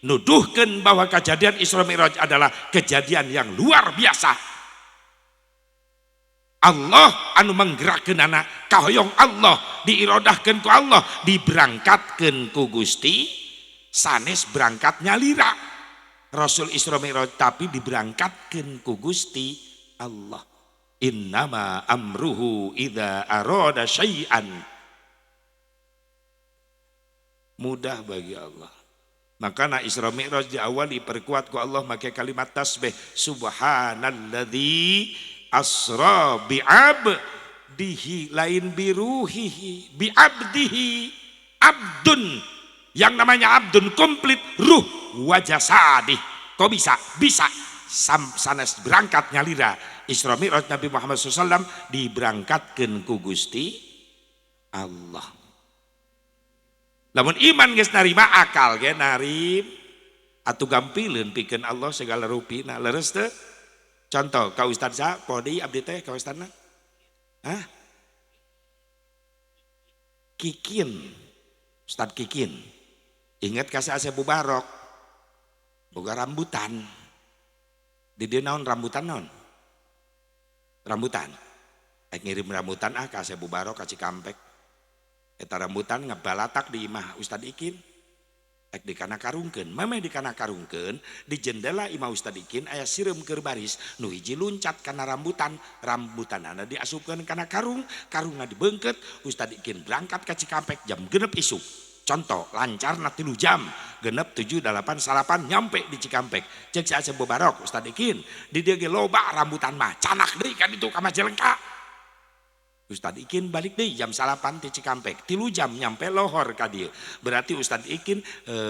nuduhkeun bahwa kejadian Isra Mi'raj adalah kejadian yang luar biasa. Allah anu menggerakkeun anak kahoyong Allah, diirodahkeun ku Allah, diberangkatkeun ku Gusti, sanes berangkat nyalira. Rasul Isra Mi'raj tapi diberangkatkeun ku Gusti Allah. Innama amruhu idza arada syai'an. Mudah bagi Allah. Makana Isra Mi'raj diawali perkuat ku Allah make kalimat tasbih subhanalladzi asra bi'abdihi lain biruhihi bi'abdihi. Abdun yang namanya abdun komplit ruh wajah sadih. Kok bisa? Bisa. Sanes berangkat nyalira Isra Mi'raj Nabi Muhammad SAW diberangkatkeun ku Gusti Allah. Lamun iman geus narima akal ge narim atuh gampileun pikeun Allah segala rupina leres teu? Contoh ka Ustad sa podi abdi teh ka Ustadna? Hah? Kikin. Ustad Kikin. Ingat ka si Asep Mubarok. Boga rambutan. Di dieu naon rambutan naon? Rambutan. Rek ngirim rambutan ah ka Asep Mubarok ka Cikampek. Eta rambutan ngebalatak di imah Ustad Ikin. Ek dikana karungkeun, memeh dikana karungkeun, di jendela imah Ustad Ikin aya sireum keur baris, nu hiji luncat kana rambutan, rambutanana diasupkeun kana karung, karungna dibeungkeut, Ustad Ikin berangkat ka Cikampek jam 6 isuk. Contoh, lancarna 3 jam, 6, 7, 8, 9 nyampe di Cikampek. Cek si Asep Mubarok, Ustad Ikin, di dieu ge loba rambutan mah, canak deui kan itu ka Majalengka. Ustad Ikin balik deui jam 9 di Cikampek, 3 jam nyampe lohor ka dieu. Berarti Ustad Ikin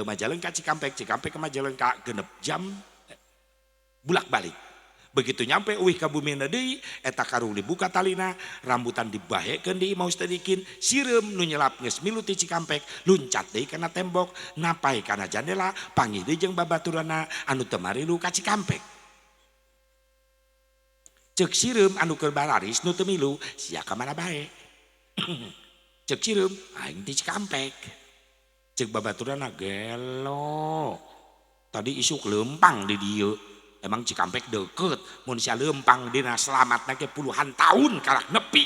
Majalengka Cikampek, Cikampek ke Majalengka 6 jam bulak-balik. Begitu nyampe uih ka bumina deui, eta karung dibuka talina, rambutan dibahekeun di imah Ustad Ikin, sireum nu nyelap geus milu ti Cikampek, luncat deui kana tembok, napai kana jandela, panggih deui jeung babaturanna anu teu marilu ka Cikampek. Cek sireum anu keur bararis nu teu milu, sia ka mana bae? Cek sireum aing di Cikampek. Cek babaturanna gelo. Tadi isuk lempang di dieu. Emang Cikampek deket, mun sia lempang dina selamatna ge puluhan tahun karak nepi.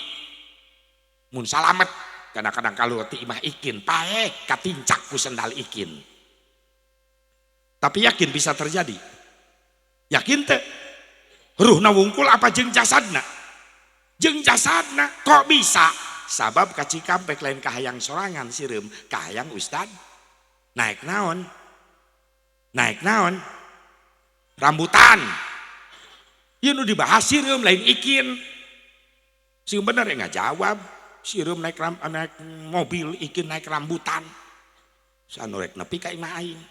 Mun salamet kadang-kadang kalau ti imah Ikin paeh katincak ku sendal Ikin. Tapi yakin bisa terjadi? Yakin teh? Ruhna wungkul apa jeung jasadna? Jeung jasadna kok bisa? Sabab ka Cikampek lain kahayang sorangan sireum, kahayang ustad. Naik naon? Naik naon? Rambutan. Ieu nu dibahas sireum lain Ikin. Sing bener ya nggak jawab. Sireum naik mobil, Ikin naik rambutan. Sanu rek nepi ka imah aing.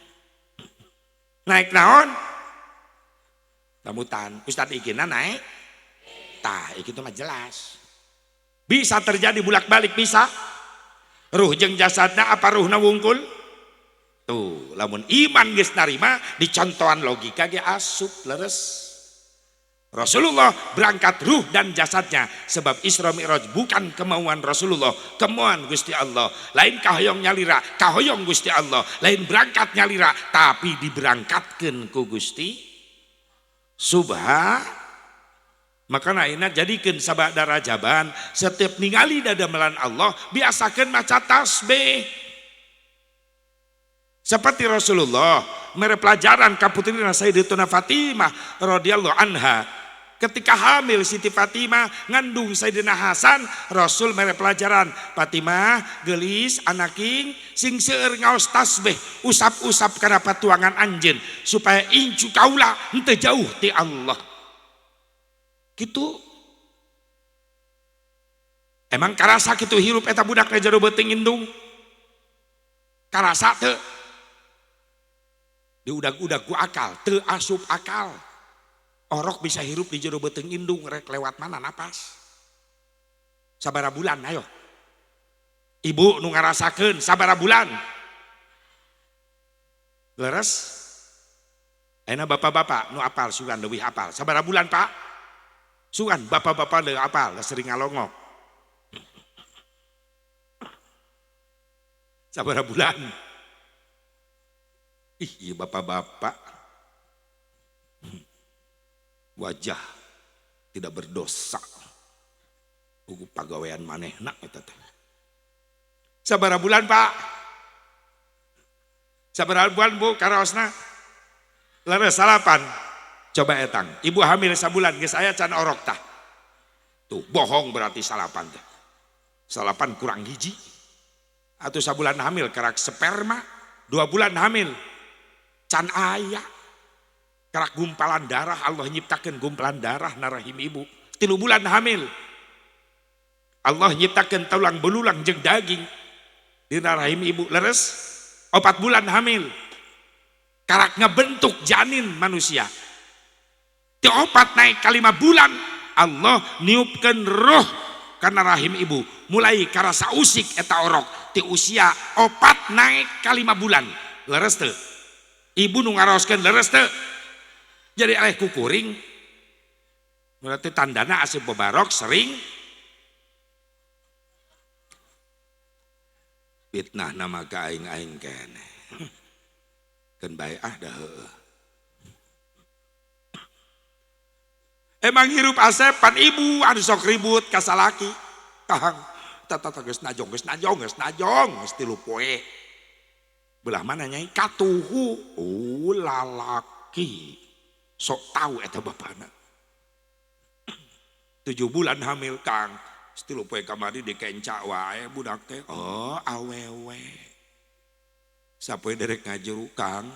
Naik naon? Rambutan. Ustad Ikinna naik. Tah, itu mah jelas. Bisa terjadi bulak-balik bisa. Ruh jeung jasadna apa ruhna wungkul? Tuh, lamun iman geus narima dicontohan logika ge asup leres. Rasulullah berangkat ruh dan jasadnya sebab Isra Mi'raj bukan kemauan Rasulullah, kemauan Gusti Allah. Lain kahoyong nyalira, kahoyong Gusti Allah. Lain berangkat nyalira, tapi diberangkatkeun ku Gusti Subha. Maka ayeuna jadikeun sabada rajaban setiap ningali dadamelan Allah biasakeun maca tasbih. Seperti Rasulullah mere pelajaran ka putrina Sayyidatuna Fatimah radhiyallahu anha. Ketika hamil Siti Fatimah ngandung Sayyidina Hasan, Rasul mere pelajaran, Fatimah gelis anaking sing seueur ngaos tasbih, usap-usap kana patuangan anjeun supaya incu kaula henteu jauh ti Allah. Gitu. Emang karasa kitu hirup eta budak na jero beuteung indung? Karasa teu? Diudag-udag ku akal, teu asup akal. Orok bisa hirup di jero beuteung indung rek lewat mana napas? Sabara bulan ayo. Ibu nu ngarasakeun sabara bulan. Leres? Ayeuna bapak-bapak nu apal sugan leuwih apal. Sabara bulan, Pak? Sugan bapak-bapak leuwih apal, sering ngalongok. Sabara bulan. Ih, iya bapak-bapak. Wajah tidak berdosa. Ugu pagawean manehna eta teh. Sabara bulan, Pak? Sabara bulan, Bu, karaosna? Leres 8. Coba etang, ibu hamil sabulan geus aya can orok tah. Tuh, bohong berarti 8 teh. 8 kurang hiji. Atau sabulan hamil kerak sperma, 2 bulan hamil can aya. Kerak gumpalan darah, Allah nyiptakeun gumpalan darah narahim ibu. 3 bulan hamil Allah nyiptakeun tulang belulang jeung daging di rahim ibu. Leres 4 bulan hamil karak ngebentuk janin manusia. Ti 4 naik ke 5 bulan Allah niupkeun roh kana rahim ibu. Mulai karasa usik eta orok ti usia 4 naik ke 5 bulan. Leres teu? Ibu nu ngaraoskeun leres teu? Jadi eleh kukuring. Berarti tandana Asep Bobarok sering fitnah nama ka aing-aing keneh. Keun bae ah dah heueuh. Emang hirup Asep pan ibu anu sok ribut ka salaki. Kahang tata geus najong geus najong geus najong geus 3 poe. Belah mana nyai katuhu. Oh lalaki. Sok tahu eta bapana. 7 bulan hamil Kang. 3 poe kamari dikenca wae budak teh. Oh awewe. Sapoe derek ngajuru Kang.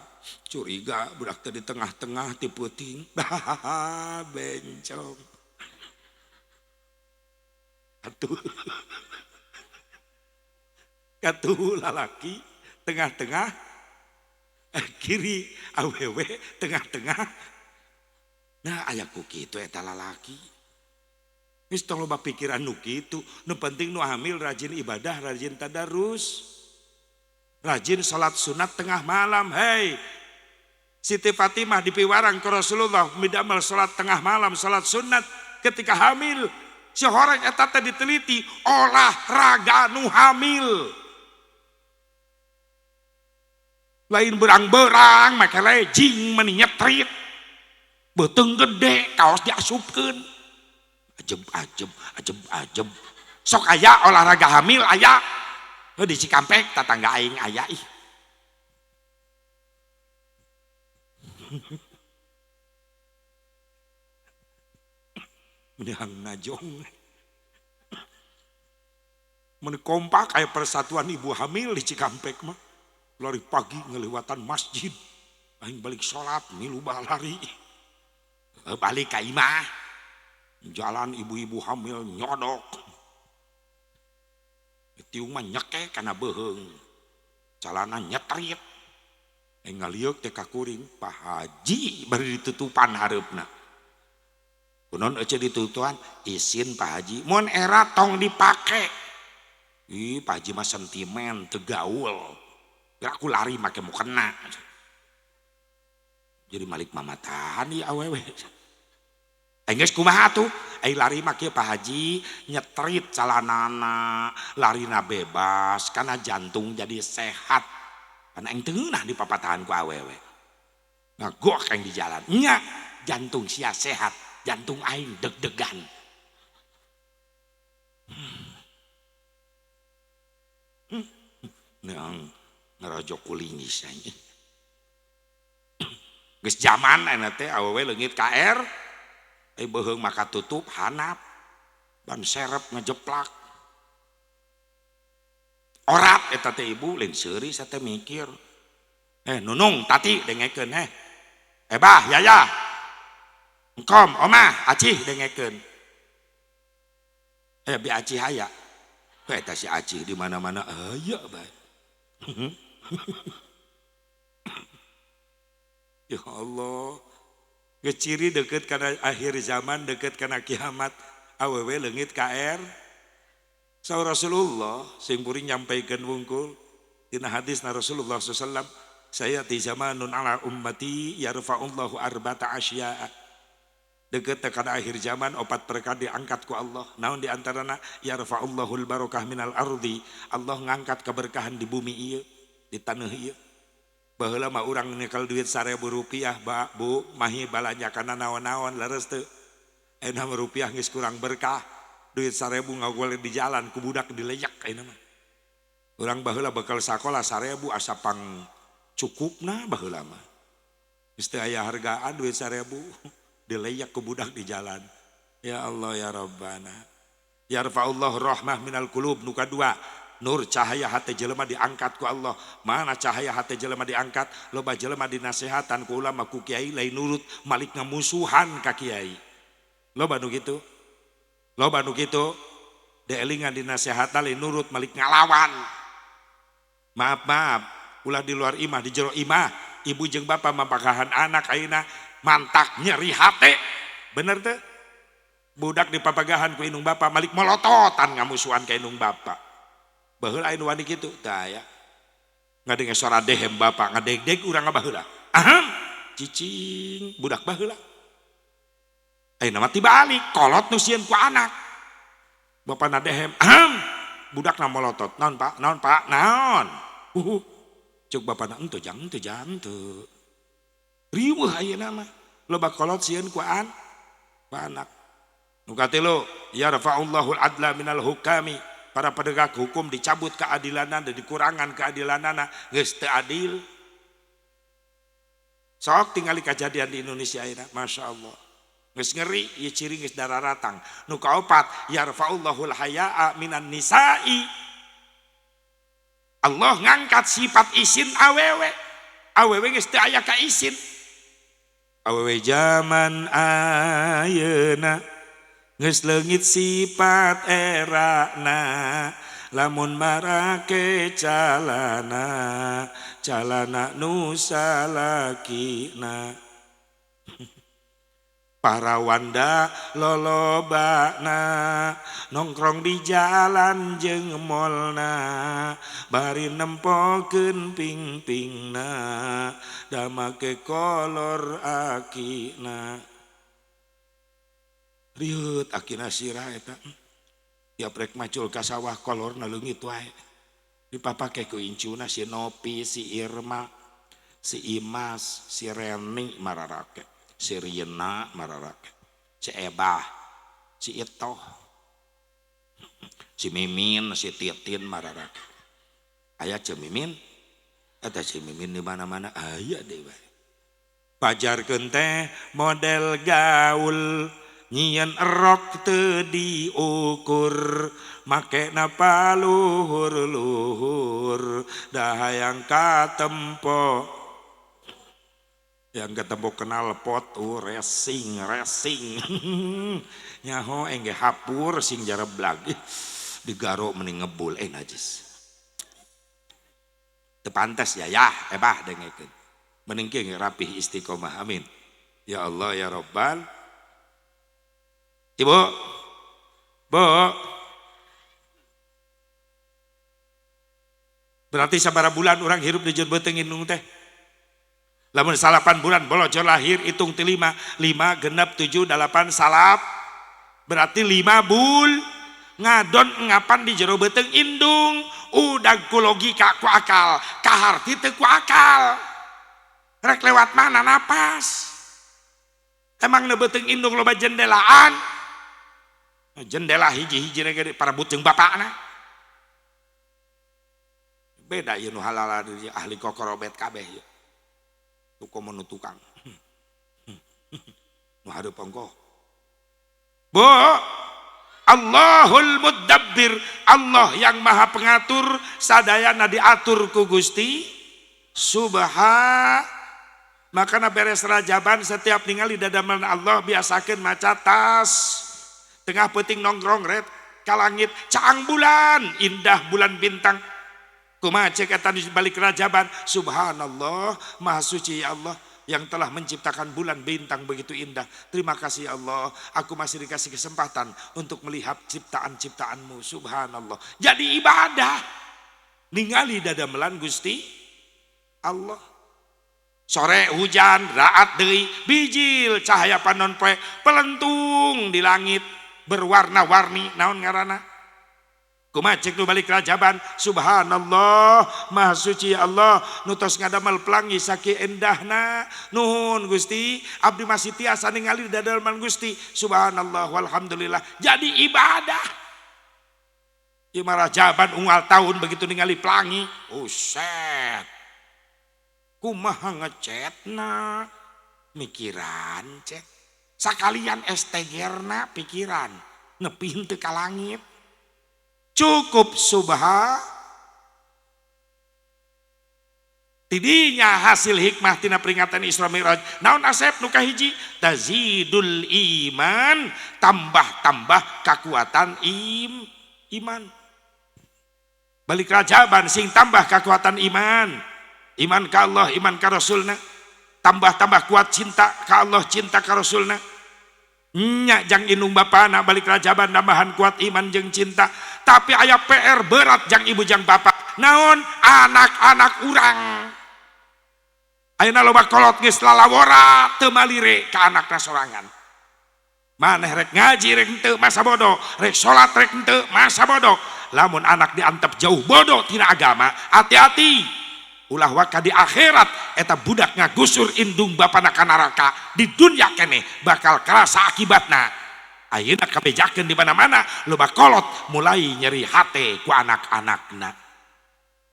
Curiga budak teh di tengah-tengah ti peuting. Bencong. Atuh. Katuhu lalaki tengah-tengah kiri awewe tengah-tengah. Nah aya ku kitu eta lalaki. Geus tong loba pikiran nu kitu, nu penting nu hamil rajin ibadah, rajin tadarus. Rajin salat sunat tengah malam. Hei, Siti Fatimah dipiwarang ke Rasulullah midamel salat tengah malam, salat sunat ketika hamil. Sehoreng eta teh diteliti olahraga nu hamil. Lain berang-berang make lejing meni nyetrit. Beuteung gede kaos diasupkeun. Ajeb ajeb ajeb ajeb. Sok aya olahraga hamil aya. Heuh di Cikampek tatangga aing aya ih. Meni hang najong. Meni kompak aya persatuan ibu hamil di Cikampek mah. Lari pagi ngeliwatan masjid. Aing balik salat milu lari. Balik ka imah. Jalan ibu-ibu hamil nyodok. Tiung mah nyekek kana beuheung. Calana nyetrit. Ngaliuk teh ka kuring, Pak Haji bari ditutupan hareupna. Kunaon euceu ditutupan? Isin Pak Haji. Mun era tong dipake. Ih, Pak Haji mah sentimen teu gaul. Geura aku lari make mukena. Jadi malik mamatahan ieu awewe. Geus kumaha atuh? Ai lari mah kieu Pak Haji nyetrit calanana, larina bebas karena jantung jadi sehat. Karena aing teu ngeunah dipapatahan ku awewe. Ngagok aing di jalan. Nya, jantung sia sehat, jantung aing deg-degan. Neang ngarojok kulingis aing. Geus zaman ayeuna teh awewe leungit KR. Beuheung maka tutup hanap ban serep ngejeplak orat eta teh ibu lain seuri sate mikir nunung tati dengekeun bah yaya engkom omah acih dengekeun bi acih aya eta si acih di mana-mana aya bae. Ya Allah, ngeciri deket karena akhir zaman, deket karena kiamat, awewe leungit KR. Saur Rasulullah sing kuring nyampaikeun wungkul dina hadis na Rasulullah sallallahu alaihi wasallam, sayati zamanun ala ummati yarfa'ullahu arba'ata asya'a. Deket kana akhir zaman opat perkara diangkat ku Allah. Naon di antarana yarfa'ullahul barakah minal ardi. Allah ngangkat keberkahan di bumi ieu, di taneuh ieu. Baheula mah urang nyekel duit 1.000 rupiah, ba, Bu, mahi balanja kana naon-naon leres teu. Ayeuna mah rupiah geus kurang berkah. Duit 1.000 ngagoleh di jalan ku budak dileyak ayeuna mah. Urang baheula bekal sakola 1.000 asa pang cukupna baheula mah. Geus teu aya hargaan duit 1.000. Dileyak ke budak di jalan. Ya Allah ya Rabbana. Yarfa'ullahu rahmah minal qulub. Nu kadua, nur cahaya hati jelema diangkat ku Allah. Mana cahaya hati jelema diangkat? Loba jelema dinasehatan ku ulama ku kiai lain nurut malik ngamusuhan ka kiai. Loba nu kitu. Loba nu kitu. Deelingan dinasehatan lain nurut malik ngalawan. Maaf maaf, ulah di luar imah di jero imah, ibu jeung bapa mapakahan anak ayeuna mantak nyeri hate. Bener teh? Budak dipapagahan ku indung bapa malik molototan ngamusuhan ka indung bapa. Baheula aya nu wani kitu tah aya. Ngadenge suara dehem bapa ngadegdeg urang baheula. Aham, cicing budak baheula. Ayeuna mah tibalik, kolot nu sieun ku anak. Bapana dehem, "Ahem." Budakna molotot, "Naon, Pak? Naon, Pak? Naon?" Cuk bapana, "Henteu jang, henteu jang, henteu." Riweuh ayeuna mah. Loba kolot sieun ku anak. Nu katilu, yarfa'ullahul adla minal hukami. Para penegak hukum dicabut keadilanna dan dikurangan keadilanana, geus teu adil. Sok tingali kejadian di Indonesia ayeuna, Masya Allah. Geus ngeri, ieu ciri geus dararatang. Nu kaopat, yarfa'ullahul haya'a minan nisa'i. Allah ngangkat sifat isin awewe. Awewe geus teu aya ka isin. Awewe zaman ayeuna geus leungit sifat erana, lamun marake calana, calana nu salakina. Para wanda lolobana nongkrong di jalan jeung molna, bari nempokeun ping-pingna, da make kolor akina. Rieut akina sirah eta. Tiap rek macul ka sawah kolorna leungit wae. Dipapake ku incuna si Nopi, si Irma, si Imas, si Reni mararake, si Rina mararake, si Ebah, si Itoh, si Mimin, si Titin mararake. Aya ce Mimin, eta si Mimin di mana-mana aya deui bae. Pajarkeun teh model gaul, nyieun erok teu diukur, make napa luhur-luhur, da hayang katempo. Yang ketemu kenal pot, racing, racing. Nyaho engge hapur sing jareblag. Digaro mending ngebul, najis. Teu pantes ya, ya, ebah dengekeun. Mending kieu rapih istiqomah, amin. Ya Allah ya Rabbal. Ibu, Bu. Berarti sabaraha bulan orang hirup di jero beuteung indung teh? Lamun 8 bulan bolojor lahir hitung ti 5, 5 genep 7 8 salap, berarti 5 bul ngadon ngapan di jero beuteung indung. Udag ku logika ku akal, kaharti teu ku akal. Rek lewat mana napas? Emang na beuteung indung loba jendelaan? Jendela hiji-hiji ge parebut jeung bapakna. Beda ieu nu halal ahli kokorobet kabeh ieu. Tuko nu tukang. Nu hareup ongkoh. Bu, Allahul Mudabbir, Allah yang Maha Pengatur, sadayana diatur ku Gusti Subhan. Makana beres rajaban setiap ningali dadamelan Allah biasakeun maca tas. Tengah peuting nongkrong ret ka langit, caang bulan, indah bulan bintang. Kumaha cek eta di balik rajaban, subhanallah, maha suci ya Allah yang telah menciptakan bulan bintang begitu indah. Terima kasih ya Allah, aku masih dikasih kesempatan untuk melihat ciptaan-ciptaanmu. Subhanallah. Jadi ibadah. Ningali dadamelan Gusti Allah. Sore hujan, raat deui, bijil cahaya panon poe pelentung di langit berwarna-warni, naon ngaranna? Kumaha cek nu balik rajaban, subhanallah, maha suci ya Allah, nu tos ngadamel pelangi sakieu endahna. Nuhun Gusti, abdi masih tiasa ningali dadamelan Gusti. Subhanallah walhamdulillah. Jadi ibadah. Ieu mah rajaban unggal tahun begitu ningali pelangi, uset. Kumaha ngecetna? Mikiran cet. Sakalian estegerna pikiran, nepi henteu ka langit. Cukup subha. Tidinya hasil hikmah tina peringatan Isra Mi'raj. Naon asep nu kahiji? Tazidul iman, tambah-tambah kekuatan iman. Balik rajaban sing tambah kekuatan iman. Iman ka Allah, iman ka Rasulna. Tambah-tambah kuat cinta ka Allah, cinta ka Rasulna. Nya jang indung bapana balik rajaban nambahan kuat iman jeung cinta. Tapi aya PR berat jang ibu jang bapak. Naon? Anak-anak urang. Ayeuna loba kolot geus lalawora teu malire ka anakna sorangan. Maneh rek ngaji rek henteu masa bodoh, rek salat rek henteu masa bodoh. Lamun anak diantep jauh bodoh tina agama, hati-hati. Ulah waka di akhirat eta budak ngagusur indung bapana ka neraka, di dunya keneh bakal kerasa akibatna. Ayeuna kabejakeun di mana-mana loba kolot mulai nyeri hate ku anak-anakna.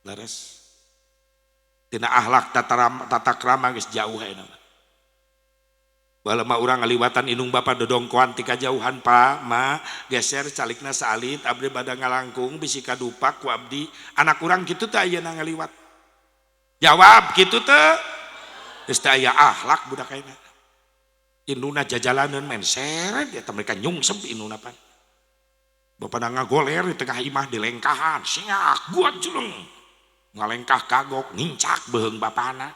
Leres. Tina akhlak tata krama geus jauh ayeuna. Baheula mah urang ngaliwatan indung bapa dodongkoan ti kajauhan pa ma geser calikna saalit abdi bada ngalangkung bisi kadupak ku abdi anak urang kitu teh ayeuna ngaliwat. Jawab kitu teh geus teu aya akhlak budak ayeuna. Indungna jajalaneun main seret eta mereka nyungsep indungna pan. Bapana ngagoler di tengah imah dilengkahan siak buat juleng. Ngalengkah kagok nincak beuheung bapana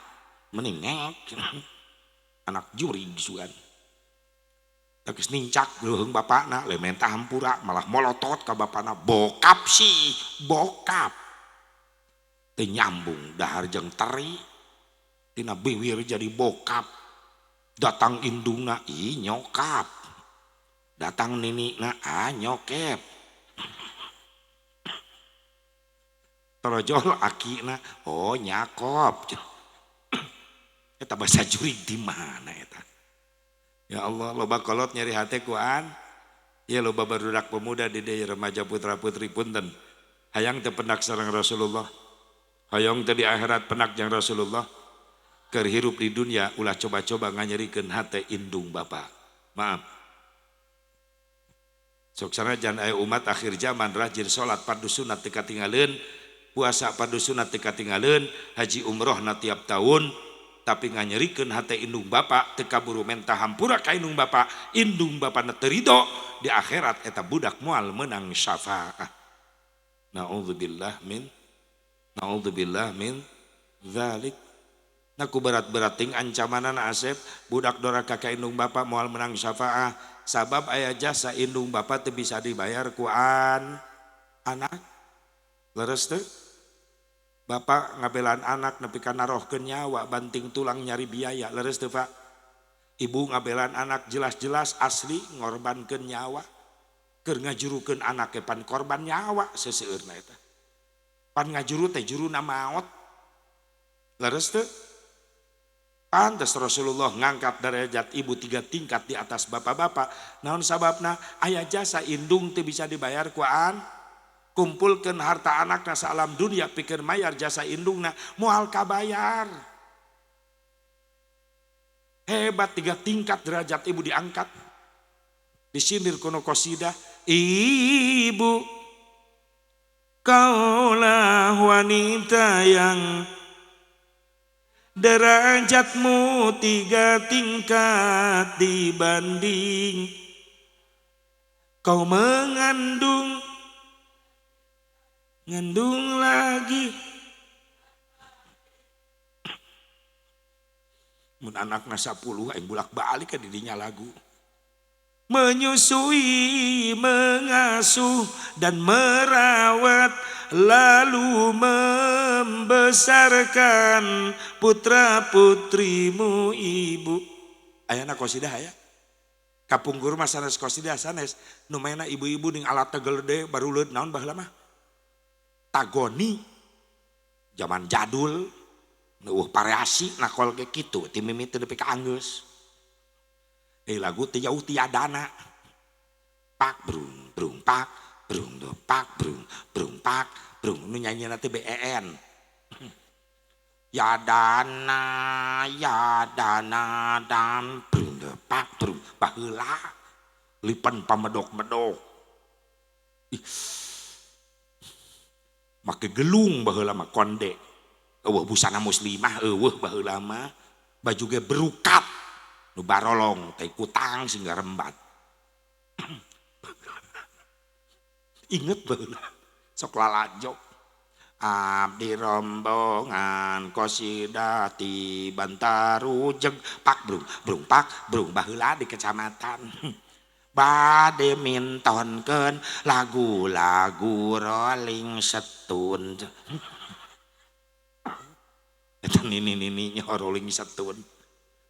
mending ngek. Anak jurig sugan. Geus nincak beuheung bapana lain menta hampura malah molotot ka bapana bokap sih bokap. Teu nyambung dahar jeung teri tina biwir jadi bokap. Datang indungna ih nyokap. Datang ninikna ah nyokep. Torojol akina oh nyakop. Eta bahasa jurig di mana eta? Ya Allah, loba kolot nyeri hate kuan. Ya loba barudak pemuda di dieu remaja putra putri punten. Hayang teu pendak sareng Rasulullah. Hayang teu di akhirat pendak jeung Rasulullah. Keur hirup di dunia ulah coba-coba nganyerikeun hate indung bapa. Maaf. Sok sanajan aya umat akhir zaman rajin salat fardu sunat teu katingaleun, puasa fardu sunat teu katingaleun, haji umrohna tiap tahun, tapi nganyerikeun hate indung bapa teu kaburu menta hampura ka indung bapa, indung bapana teu ridho di akhirat eta budak moal meunang syafaat. Naudzubillah min dzalik. Naku berat-berat ting ancamanana Asep budak doraka ka indung bapa moal menang syafaah sabab aya jasa indung bapa teu bisa dibayar ku anak. Leres teu? Bapak ngabelaan anak nepi ka narohkeun nyawa banting tulang nyari biaya, leres teu Pak? Ibu ngabelaan anak jelas-jelas asli ngorbankeun nyawa keur ngajurukeun anak ge pan korban nyawa seseueurna eta. Pan ngajuru teh juruna maot. Leres teu? Pantes Rasulullah ngangkat derajat ibu 3 tingkat di atas bapak-bapak. Naon sababna? Aya jasa indung teu bisa dibayar ku an. Kumpulkeun harta anakna saalam dunia pikeun mayar jasa indungna moal kabayar. Hebat 3 tingkat derajat ibu diangkat. Disindir kono qasidah, ibu kaulah wanita yang derajatmu 3 tingkat dibanding kau mengandung, ngandung lagi. Mun anakna 10 aing bolak-balik ka didinya lagu. Menyusui, mengasuh dan merawat, lalu membesarkan putra putrimu ibu. Ayana qasidah aya. Kapungkur mah sanes qasidah sanes, nu maena ibu-ibu ning alat gede baruleud naon baheula mah. Tagoni zaman jadul eueuh variasi nakol ge kitu ti mimiti nepi ka anggeus. Lagu teu jauh tiadana. Pak brung brung pak brung do pak brung brung pak brung nu nyanyina teh BEN. Ya dana dan brung do pak brung baheula lipen pamedok-medok. Ih. Make gelung baheula mah konde. Eueuh busana muslimah eueuh baheula mah baju ge berukat. Nu barolong teh kutang sehingga rembat. Inget baheula sok lalajo. Abdi rombongan qasidah ti Bantarujeg pak brung brung pak brung baheula di kecamatan. Bade mintonkeun lagu-lagu Rolling Stone. Eta nini-nininya Rolling Stone.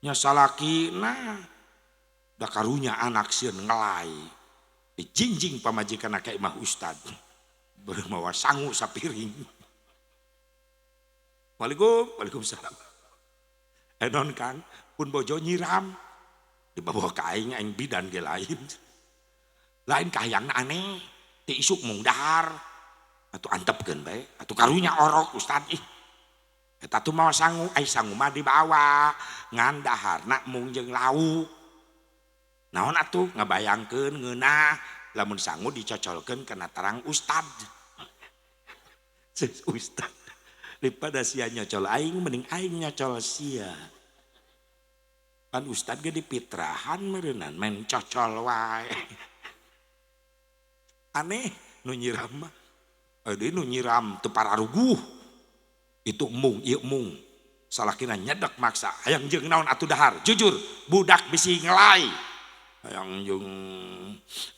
Nya salakina da karunya anak sieun ngelai. Dijingjing pamajikan ka imah ustad. Bermawa sangu sapiring. Waalaikum, waalaikumsalam. Non Kang, pun bojo nyiram. Dibawa ka aing, aing bidan ge lain. Lain kahayangna aneh, ti isuk mung dahar. Atuh antepkeun bae, atuh karunya orok ustad ih. Eta tuh mawa sangu, ai sangu mah dibawa, ngan daharna mung jeung lauk. Naon atuh ngabayangkeun ngeunah lamun sangu dicocolkeun kana tarang ustad. Ceuk ustad, daripada sia nyocol aing mending aing nyocol sia. Pan ustad ge dipitrahan meureunnan main cocol wae. Aneh nu nyiram mah. Deui nu nyiram teu pararuguh. Itu mung ieu mung. Salakina nyedek maksa, hayang jeung naon atuh dahar? Jujur, budak bisi ngelai. Hayang jeung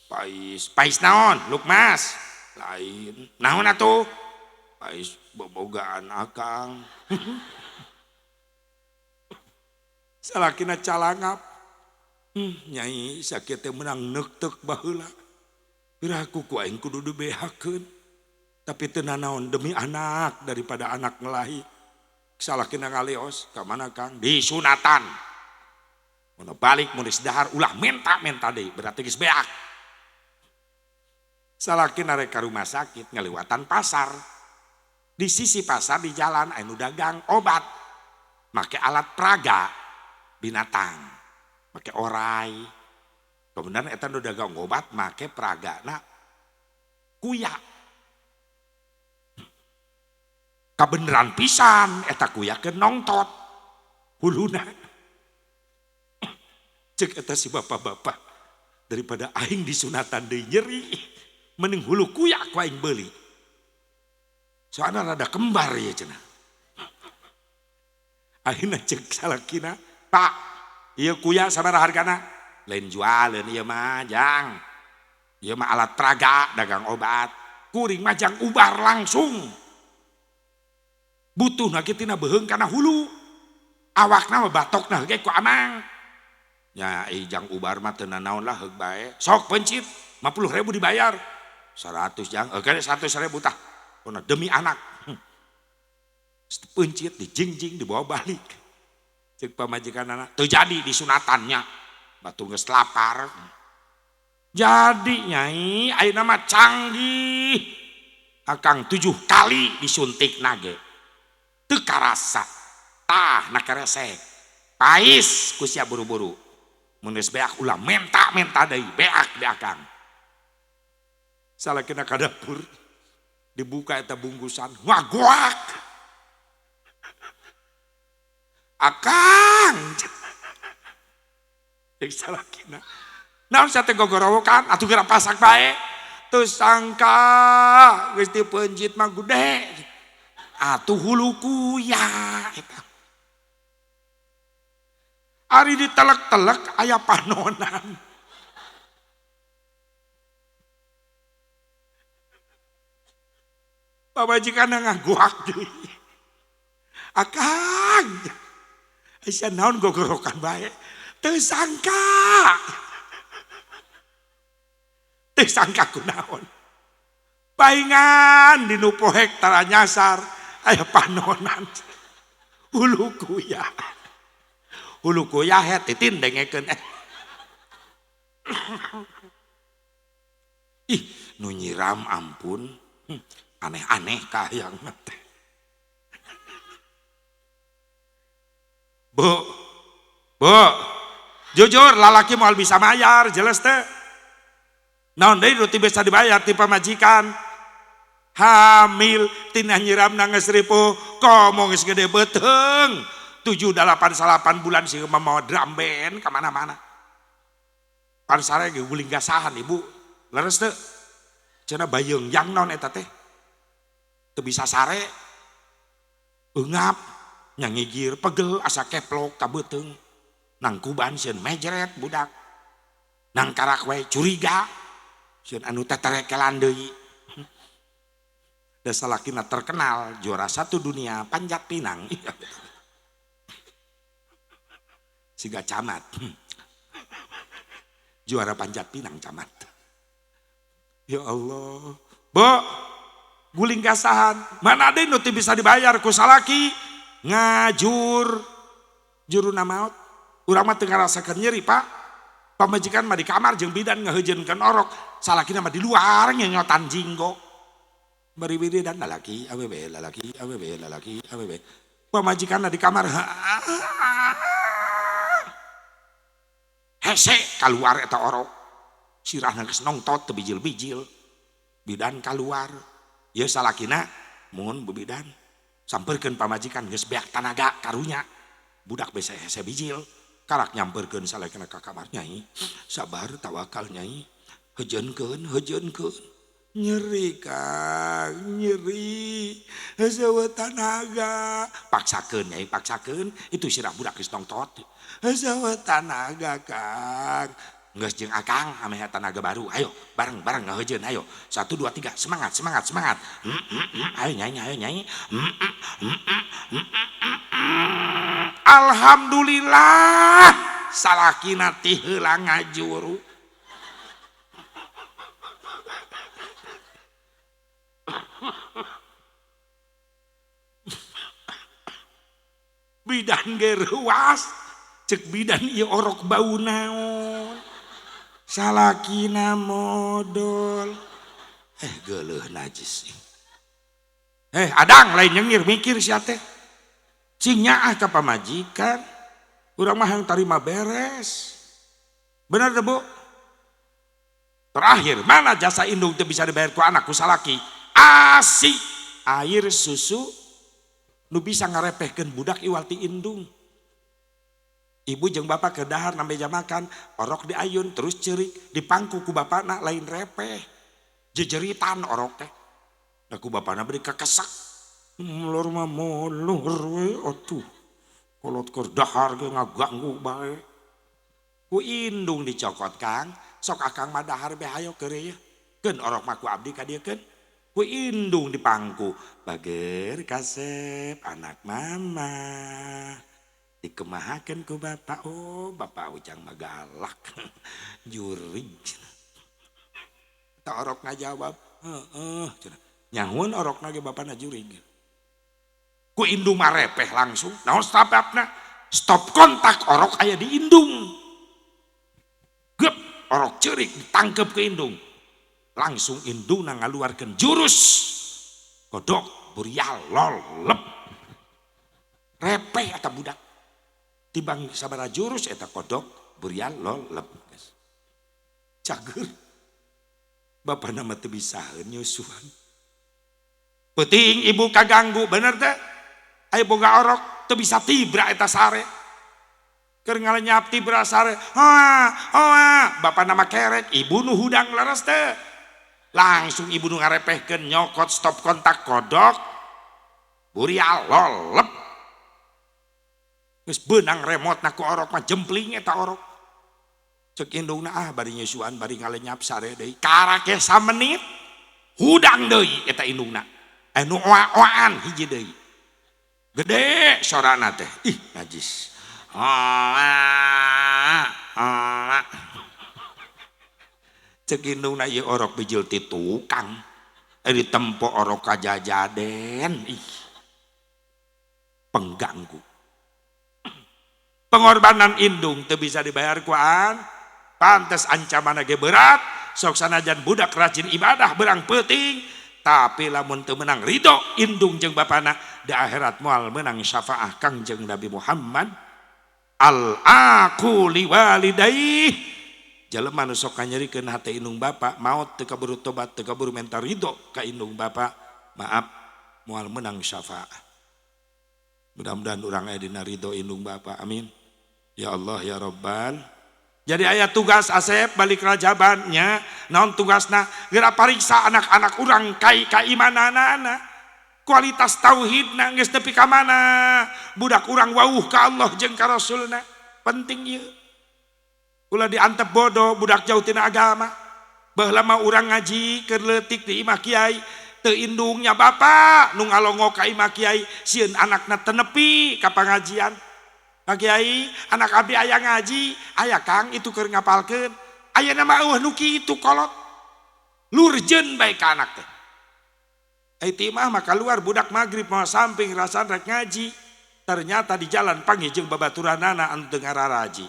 pais, pais naon? Lukmas. Lain. Naon atuh? Pais bobogaan akang. Salakina calangap. Nyai sakieu teh meunang neukteuk baheula. Piraku ku aing kudu dibehakeun. Tapi teu nanaon demi anak daripada anak ngelahi. Salakina ngaleos ka mana Kang? Di sunatan. Mun balik mun geus dahar ulah menta-menta deui, berarti geus beak. Salakina rek ka rumah sakit ngaliwatan pasar. Di sisi pasar di jalan anu dagang obat. Make alat peraga binatang, make orai. Kemudian eta nu dagang obat make peragana kuya. Kabeneran pisan eta kuya ke nongtot huluna. Cek eta si bapak-bapak, daripada aing disunatan deui nyeri, mending hulu kuya ku aing beuli. Soalna rada kembar ya cenah. Akhirna cek salakina, Pak, ieu kuya sabaraha hargana? Lain jualeun ieu mah, Jang. Ieu mah alat peraga dagang obat. Kuring mah jang ubar langsung. Butuhna ge tina beuheung kana hulu. Awakna mah batokna ge ku amang. Nya jang ubar mah teu nanaon lah heug bae. Sok pencit 50.000 dibayar. 100 jang, oke 100.000 tah. Pona demi anak. Pencit dijingjing dibawa balik. Cek pamajikan anak teu jadi disunatannya. Batur geus lapar. Jadi nyai ayeuna mah canggih. Akang 7 kali disuntik nage. Teu karasa. Tah na keresek. Pais ku sia buru-buru. Mun geus beak ulah menta-menta deui, beak di akang. Salakina ka dapur dibuka eta bungkusan, ngagoak. Akang. Cek salakina. Naon sia teh gogorowokan atuh geura pasak bae. Teu sangka geus dipencit mah gede. Atuh hulu kuya eta. Ari ditelek-telek aya panonan. Pamajikan ngaguak deui. Akang. Sia naon gogorokan bae. Teu sangka. Teu sangka kunaon. Paingan dinu poek tara nyasar aya panonan. Hulu kuya. Hulu kuya he titin dengekeun. Ih, nu nyiram ampun. Aneh-aneh kahayang teh. Bu, bu, jujur lalaki moal bisa mayar, jelas teh. Naon deui nu teu bisa dibayar ti pamajikan. Hamil tina nyiram geus ripuh, komo geus gede beuteung. 7 8 9 bulan sih mamawa drum band ka mana-mana. Pan sare ge guling gasahan ibu. Leres teu? Cenah bayeung yang naon eta teh? Teu bisa sare. Eungap nyangigir pegel asa keplok ka beuteung. Nangkuban sieun mejret budak. Nangkarak we curiga. Sieun anu teterekelan deui. Da salakina terkenal juara 1 dunia panjat pinang. Siga camat. Juara panjat pinang camat. Ya Allah. Bo, guling gasahan. Mana ada nu teu bisa dibayar ku salaki? Ngajur. Juruna maot. Urang mah teu ngarasakeun nyeri, Pak. Pamajikan mah di kamar jeung bidan ngaheujeunkeun orok. Salakina mah di luar nyenyotan jinggo. Bari wiridan lalaki awewe lalaki awewe lalaki awewe. Pamajikanna di kamar. Hese kaluar eta orok. Sirahna geus nongtot teu bijil-bijil. Bidan kaluar. Ieu salakina mun bu bidan sampeurkeun pamajikan geus beak tanaga karunya. Budak bese hese bijil. Karak nyamperkeun salakina ka kamar nyai. Sabar tawakal nyai. Heujeunkeun heujeunkeun. Nyeri Kang, nyeri. Hese tanaga. Paksakeun nyai, paksakeun. Itu sirah budak geus nongtot. Hese tanaga Kang. Geus jeung akang ameh tanaga baru. Ayo bareng-bareng ngaheujeun ayo. 1 2 3 semangat semangat semangat. Ayo nyai ayo nyai. Alhamdulillah salakina ti heula ngajuru. Bidan ge reuas, cek bidan ieu orok bau naon. Salakina modol. Geuleuh najis. Adang lain nyengir mikir sia teh. Cing nyaah ka pamajikan. Urang mah hayang tarima beres. Bener teu, Bu? Terakhir, mana jasa indung teu bisa dibayar ku anak ku salaki? Asi, air susu nu bisa ngarepehkeun budak iwal ti indung. Ibu jeung bapak ke dahar na meja makan, orok diayun terus ceurik, dipangku ku bapakna lain repeh. Jejeritan orok teh. Da ku bapakna beri kekesak. Molor mah molor we atuh. Kolot keur dahar ge ngaganggu bae. Ku indung dicokot Kang, sok akang mah dahar be hayo keur ieu. Keun orok mah ku abdi ka dieu keun. Ku indung dipangku, bager kasep anak mama. Dikemahakeun ku bapak, oh bapak Ujang mah galak. Jurig. Ta orok ngajawab, heeh cenah. Nyahueun orokna ge bapana jurig. Ku indung mah repeh langsung. Naon sababna? Stop kontak orok aya di indung. Gep, orok ceurik ditangkep ke indung. Langsung indungna ngaluarkeun jurus. Kodok burial lol lep. Repeh eta budak. Tibang sabaraha jurus eta kodok burial lol lep. Cager. Bapana mah teu bisaeun nyusuan. Peuting ibu kaganggu bener teh. Aya boga orok teu bisa tibra eta sare. Keur ngalenyap tibra sare. Hoa, hoa, bapana mah kerek, ibu nu hudang leres teh. Langsung ibu nu ngarepehkeun nyokot stop kontak kodok burial lol lep. Geus beunang remotna ku orok mah jempling eta orok. Cek indungna ah bari nyusuan bari ngalenyap sare deui. Karake samenit hudang deui eta indungna. Anu oa-oaan hiji deui. Gede sorana teh. Ih najis. Oa oa. Cek indungna ieu orok bijil ti tukang. Ditempo orok kajajaden. Ih. Pengganggu. Pengorbanan indung teu bisa dibayar ku an. Pantes ancaman ge berat, sok sanajan budak rajin ibadah berang peuting, tapi lamun teu meunang ridho indung jeung bapana di akhirat moal meunang syafaah Kangjeng Nabi Muhammad. Al aqu liwalidayh. Jelema nu sok kanyerikeun hate indung bapa, maot teu kaburu tobat, teu kaburu menta ridho ka indung bapa, maaf moal meunang syafaah. Mudah-mudahan urang aya dina ridho indung bapa. Amin. Ya Allah ya Rabbal. Jadi aya tugas Asep balik rajabannya, naon tugasna? Geura pariksa anak-anak urang kai kaimananana. Kualitas tauhidna geus nepi ka mana? Budak urang wauh ka Allah jeung ka Rasulna. Penting ieu. Ulah diantep bodoh budak jauh tina agama. Baheula mah urang ngaji keur leutik di imah kiai, teu indungnya bapa nu ngalongo ka imah kiai, sieun anakna teu nepi ka pangajian. Pak Kiai, anak abdi aya ngaji, aya Kang itu keur ngapalkeun. Ayeuna mah eueuh nu kitu kolot. Lurjeun bae ka anak teh. Ai ti mah keluar budak magrib mau samping rasan rek ngaji. Ternyata di jalan panggih jeung babaturanana anu teu ngararaji.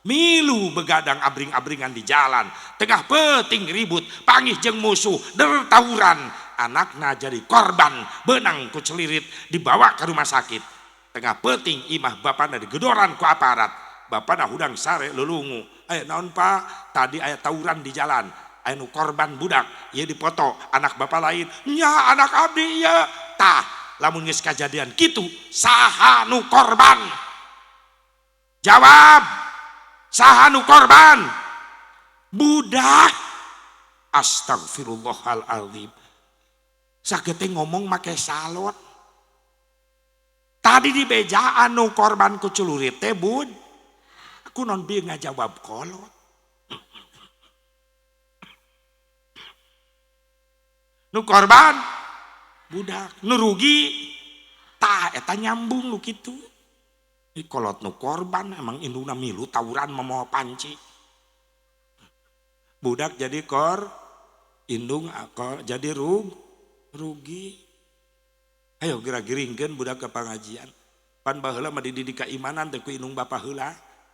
Milu begadang abring-abringan di jalan. Tengah peuting ribut, panggih jeung musuh, der tawuran. Anakna jadi korban, beunang ku celirit dibawa ke rumah sakit. Tengah peuting imah bapana digedoran ku aparat. Bapana hudang sare lulungu. Aya naon Pak? Tadi aya tawuran di jalan. Aya nu korban budak, ieu dipoto anak bapak lain. Nya anak abdi ieu. Tah, lamun geus kajadian kitu, saha nu korban? Jawab. Saha nu korban? Budak. Astagfirullahaladzim. Sagete ngomong make salot. Tadi di bejaan nu korban ku celurit teh bud. Aku non bieu ngajawab kolot. Nu korban budak, nu rugi tah eta nyambung nu kitu. Di kolot nu korban emang indungna milu tawuran mamawa panci. Budak jadi kor, indung akor jadi rugi. Ayo geura-giringkeun budak ke pangajian. Pan baheula mah dididik keimanan teh ku indung bapa heula.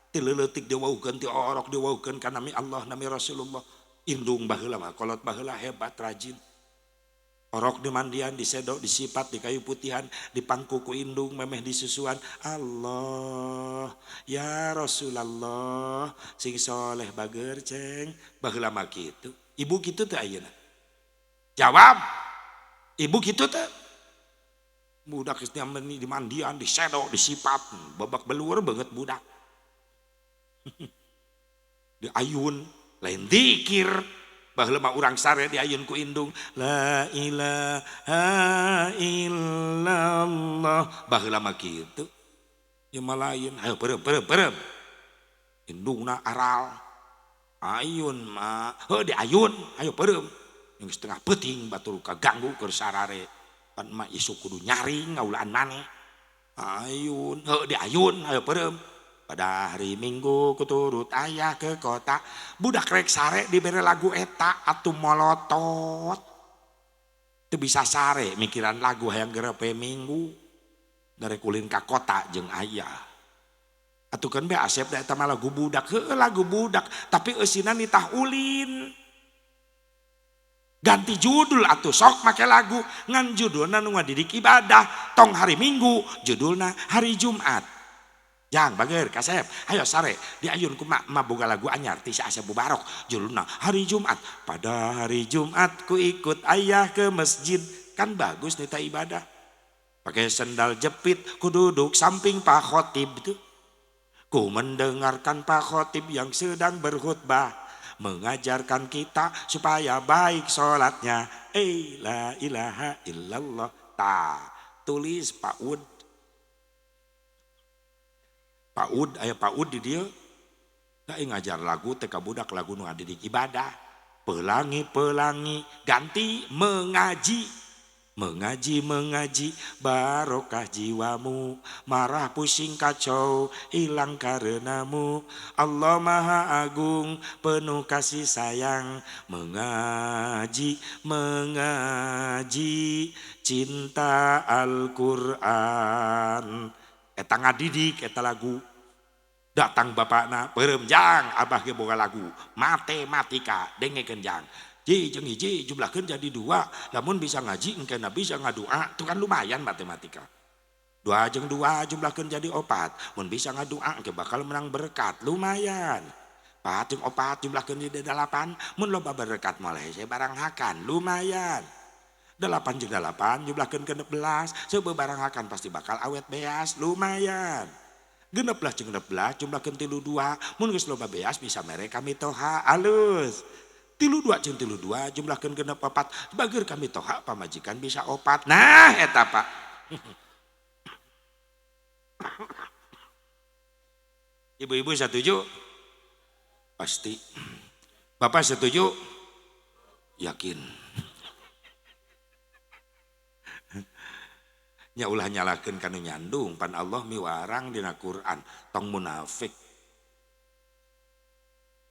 Ti leuletik diwauhkeun, ti orok diwauhkeun ka nami Allah, nami Rasulullah. Indung baheula mah kolot baheula hebat rajin. Orok dimandian, disedok, disipat, di kayu putihan, dipangku ku indung, memeh disusuan. Allah, ya Rasulullah, sing soleh bager ceng. Baheula mah kitu. Ibu kitu teh ayeuna? Jawab. Ibu kitu teh? Budak geus dimandian, disedok, disipat, babak belur banget budak. Diayun, lain dikir. Baheula mah urang sare diayun ku indung. La ilaha illallah. Baheula mah kitu. Ieu mah lain. Ayo beureum beureum beureum. Indungna aral. Ayun mah, heuh diayun, ayo beureum. Yang setengah peuting batur kaganggu keur sarare. Pan mah isuk kudu nyaring ngaulaan maneh. Ayun, heuh diayun, ayo beureum. Pada hari Minggu kuturut ayah ke kota. Budak rek sare dibere lagu eta atuh molotot. Teu bisa sare mikiran lagu hayang gerepe Minggu. Dari kulin ka kota jeung ayah. Atuh kan be Asep da eta mah lagu budak, heueuh lagu budak, tapi eusina nitah ulin. Ganti judul atuh sok make lagu ngan judulna nu ngadidik ibadah, tong hari Minggu, judulna hari Jumat. Jang bager kasep, ayo sare diayun ku mak boga lagu anyar ti si Asep Mubarok, judulna hari Jumat. Pada hari Jumat ku ikut ayah ke masjid, kan bagus nita ibadah. Pakai sendal jepit ku duduk samping Pak Khotib tuh. Ku mendengarkan Pak Khotib yang sedang berkhutbah, mengajarkan kita supaya baik sholatnya. La ilaha illallah. Ta, tulis Pak Ud. Pak Ud, aya Pak Ud di dieu. Da ngajar lagu teh ka budak lagu nu ngadidik ibadah. Pelangi-pelangi ganti mengaji. Mengaji, mengaji, barokah jiwamu. Marah pusing kacau, hilang karenamu. Allah Maha Agung, penuh kasih sayang. Mengaji, mengaji, cinta Al-Quran. Eta ngadidik, eta lagu. Datang bapakna, peureum jang, abah ge boga lagu. Matematika, dengekeun jang. Ji jeung hiji jumlahkeun jadi 2. Lamun bisa ngaji engkena bisa ngadua, itu kan lumayan matematika. 2 jeung 2 jumlahkeun jadi 4. Mun bisa ngadua engke bakal menang berkat, lumayan. 4 jeung 4 jumlahkeun jadi 8, mun loba berkat moal hese barang hakan, lumayan. 8 jeung 8 jumlahkeun 16, seueuh barang hakan pasti bakal awet beas, lumayan. 16 jeung 16 jumlahkeun 32, mun geus loba beas bisa mere kami toha alus. 32 jeung 32 jumlahkeun 64, bager kami toha pamajikan bisa 4. Nah eta Pak. Ibu-ibu setuju? Pasti. Bapak setuju? Yakin. Nya ulah nyalakeun ka nu nyandung, pan Allah miwarang dina Quran, tong munafik.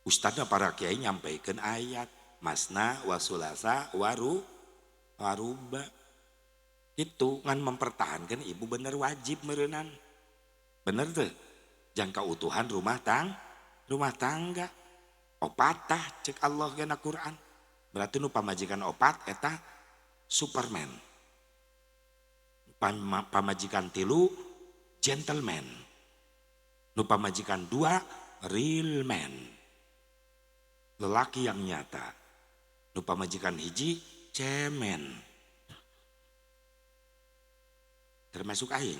Ustadna para kiai nyampaikeun ayat masna wasulasa waru waruba. Itu ngan mempertahankan ibu bener wajib meureunan. Bener teu? Jangka utuhan rumah tangga. Opatah cek Allah dina Quran. Berarti nu pamajikan opat eta Superman. Pamajikan tilu gentleman. Nu pamajikan dua real man. Lelaki yang nyata. Nu pamajikan hiji cemen. Termasuk aing.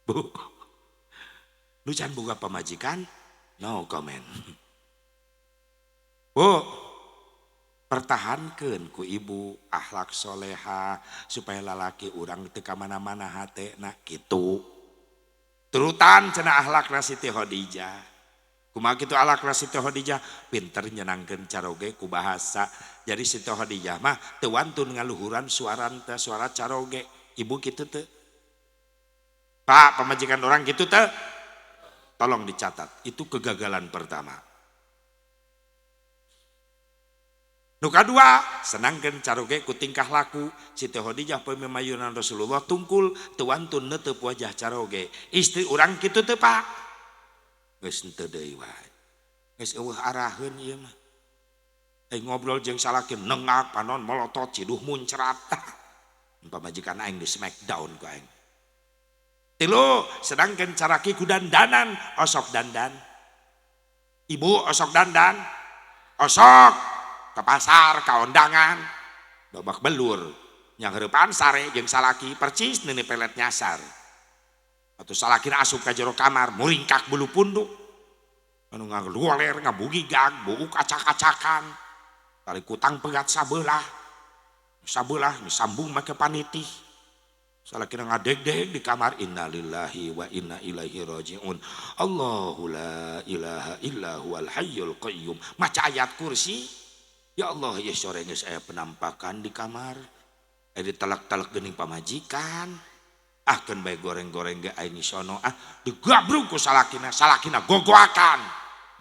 Bu, lu can boga pamajikan? No comment. Bu, pertahankan ku ibu akhlak soleha supaya lalaki urang teu ka mana-mana hatena kitu. Turutan cenah akhlakna Siti Khadijah. Kumaha kitu akhlakna Siti Khadijah? Pinter nyenangkeun caroge ku bahasa. Jadi Siti Khadijah mah teu wantun ngaluhuran suara teh suara caroge. Ibu kitu teu? Pak, pamajikan orang gitu teu? Tolong dicatat, itu kegagalan pertama. Nu kadua, senangkeun caroge ku tingkah laku. Siti Khadijah pemimayunan Rasulullah tungkul teu wantun neuteub wajah caroge. Istri urang kitu teu, Pak? Geus henteu deui wae. Geus eueuh araheun ieu mah. Ngobrol jeung salaki nengak panon molotot ciduh muncrat. Pamajikan aing di smackdown ku aing. Tilu, sedangkan caraki ku dandanan, osok dandan. Ibu osok dandan, osok ke pasar, ka ondangan, babak belur. Yang heurepan sare jeung salaki percis neuni pelet nyasar. Atau salaki asup ka jero kamar, muringkak bulu punduk. Anu ngalualer, ngabugigag, buuk acak-acakan. Tali kutang pegat sabelah. Sabelah disambung make panitih. Salaki ngadeg-deg di kamar, innalillahi wa inna ilaihi rajiun. Allahu la ilaha illa huwal hayyul qayyum. Maca ayat kursi. Ya Allah, ya sore geus aya penampakan di kamar. Aya ditalak-talak geuning pamajikan. Ah keun bae goreng-goreng ge aing sono ah digabrug ku salakina, salakina gogoakan.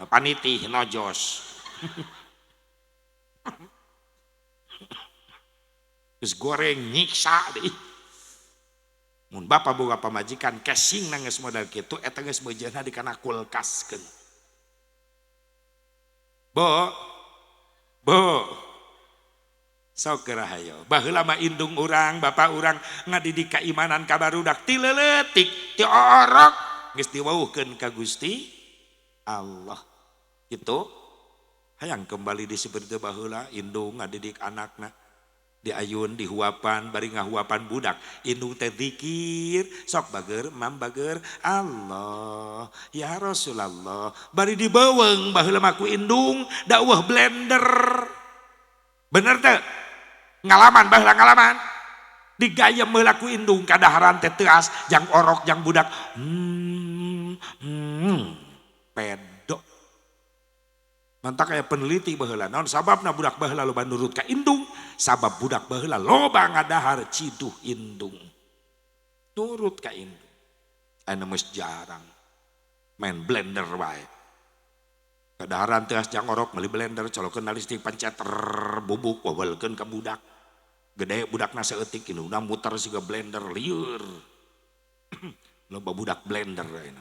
Nah, panitih nojos. Geus goreng nyiksa deui. Mun bapa boga pamajikan casing na geus modal kitu eta geus meujeunna di kana kulkaskeun. Bo. Bo. Sok geura hayo. Baheula mah indung urang, bapa urang ngadidik keimanan ka barudak ti leuletik, ti orok geus diwauhkeun ka Gusti Allah. Kitu. Hayang kembali di seperti baheula indung ngadidik anakna. Diayun, dihuapan, bari ngahuapan budak. Indung teh zikir, sok bager, mam bager, Allah, ya Rasulullah. Bari dibeuweung baheula mah ku indung, dakwah blender. Bener teh? Ngalaman baheula ngalaman. Digayem baheula ku indung kadaharan teh teuas, jang orok jang budak. Pedok. Mantak aya peneliti baheula naon sababna budak baheula loba nurut ka indung, sabab budak baheula loba ngadahar ciduh indung. Nurut ka indung. Anu geus jarang main blender wae. Kadaharan teh jang orok meuli blender colokeun listrik pencet bubuk wawelkeun ka budak. Gede budakna saeutik indungna muter siga blender lieur. Loba budak blender ayeuna.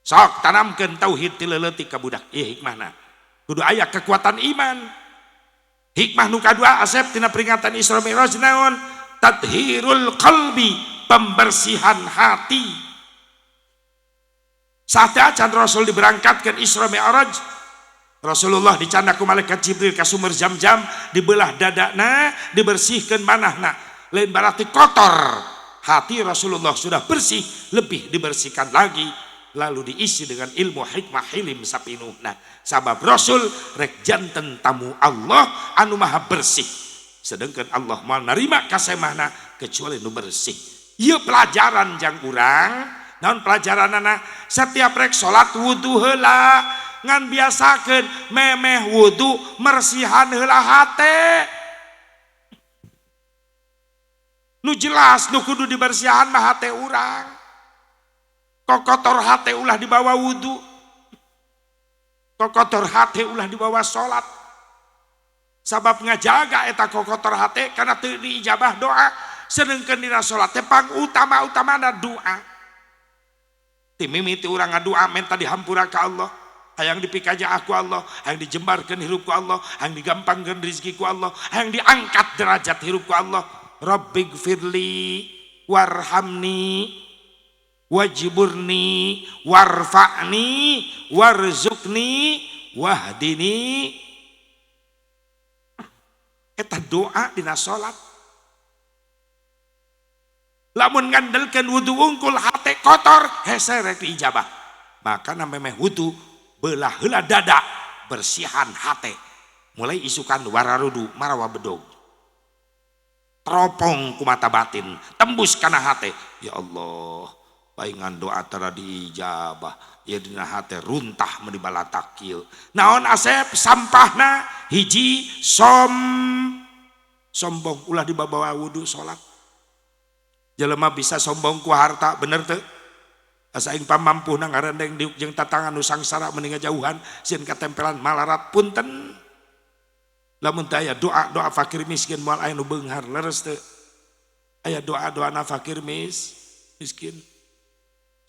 Sok tanamkeun tauhid ti leuletik ka budak. Ieu hikmahna. Kudu aya kekuatan iman. Hikmah nu kadua asep tina peringatan Isra Mi'raj naon? Tathirul qalbi, pembersihan hati. Saat acan Rasul diberangkatkan Isra Mi'raj, Rasulullah dicandak ku malaikat Jibril ka sumur Zam-Zam, dibelah dadana, dibersihkan manahna. Lain berarti kotor. Hati Rasulullah sudah bersih, lebih dibersihkan lagi, lalu diisi dengan ilmu hikmah hilim sapinuhna. Sabab Rasul rek janten tamu Allah anu maha bersih. Sedangkan Allah moal narima kasemahna kecuali nu bersih. Ieu pelajaran jang urang. Naon pelajaranana? Setiap rek salat wudu heula, ngan biasakeun memeh wudu mersihan heula hate. Nu jelas nu kudu dibersihan mah hate urang. Kokotor hate ulah dibawa wudu. Kokotor hate ulah dibawa salat. Sabab ngajaga eta kokotor hate karena teu diijabah doa. Sedengkeun dina salat teh pang utama-utamana doa. Ti mimiti urang ngadua menta dihampura ka Allah. Hayang dipikaja aku Allah, hayang dijembarkeun hirup ku Allah, hayang digampangkeun rezeki ku Allah, hayang diangkat derajat hirup ku Allah. Rabbighfirli warhamni wajburni warfa'ni warzuqni wahdini. Eta doa dina salat. Lamun ngandelkeun wudu wungkul hate kotor hese rek diijabah. Maka memeh wudu belah heula dada bersihan hate. Mulai isukan wararudu marawa bedog. Teropong ku mata batin, tembus kana hate. Ya Allah, paingan doa tara diijabah. Ya dina hate runtah meuni balatak kieu. Naon Asep sampahna hiji sombong ulah dibawa wudu salat. Jelema bisa sombong ku harta, bener teu? Asa aing pamampuhna ngarendeng diuk jeung tatangan nu sangsara mending ngajauhan sieun katempelan malarat punten. Lamun teu aya doa-doa fakir miskin moal aya nu beunghar, leres teu? Aya doa-doana fakir miskin.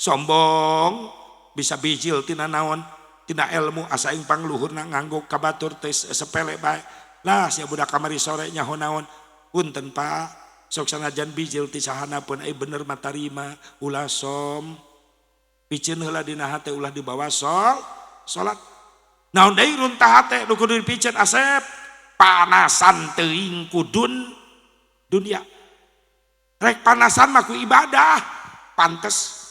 Sombong bisa bijil tina naon? Tina ilmu asa aing pangluhurna nganggo ka batur teh sepele bae. Lah sia budak kamari sore nyaho naon? Punten Pak. Sok sanajan bijil ti sahana pun ai bener mah tarima ulah som. Piceun heula dina hate ulah dibawa salat. Naon deui runtah hate nu kudu dipiceun Asep? Panasan teuing ku dunia. Rek panasan mah ku ibadah. Pantes.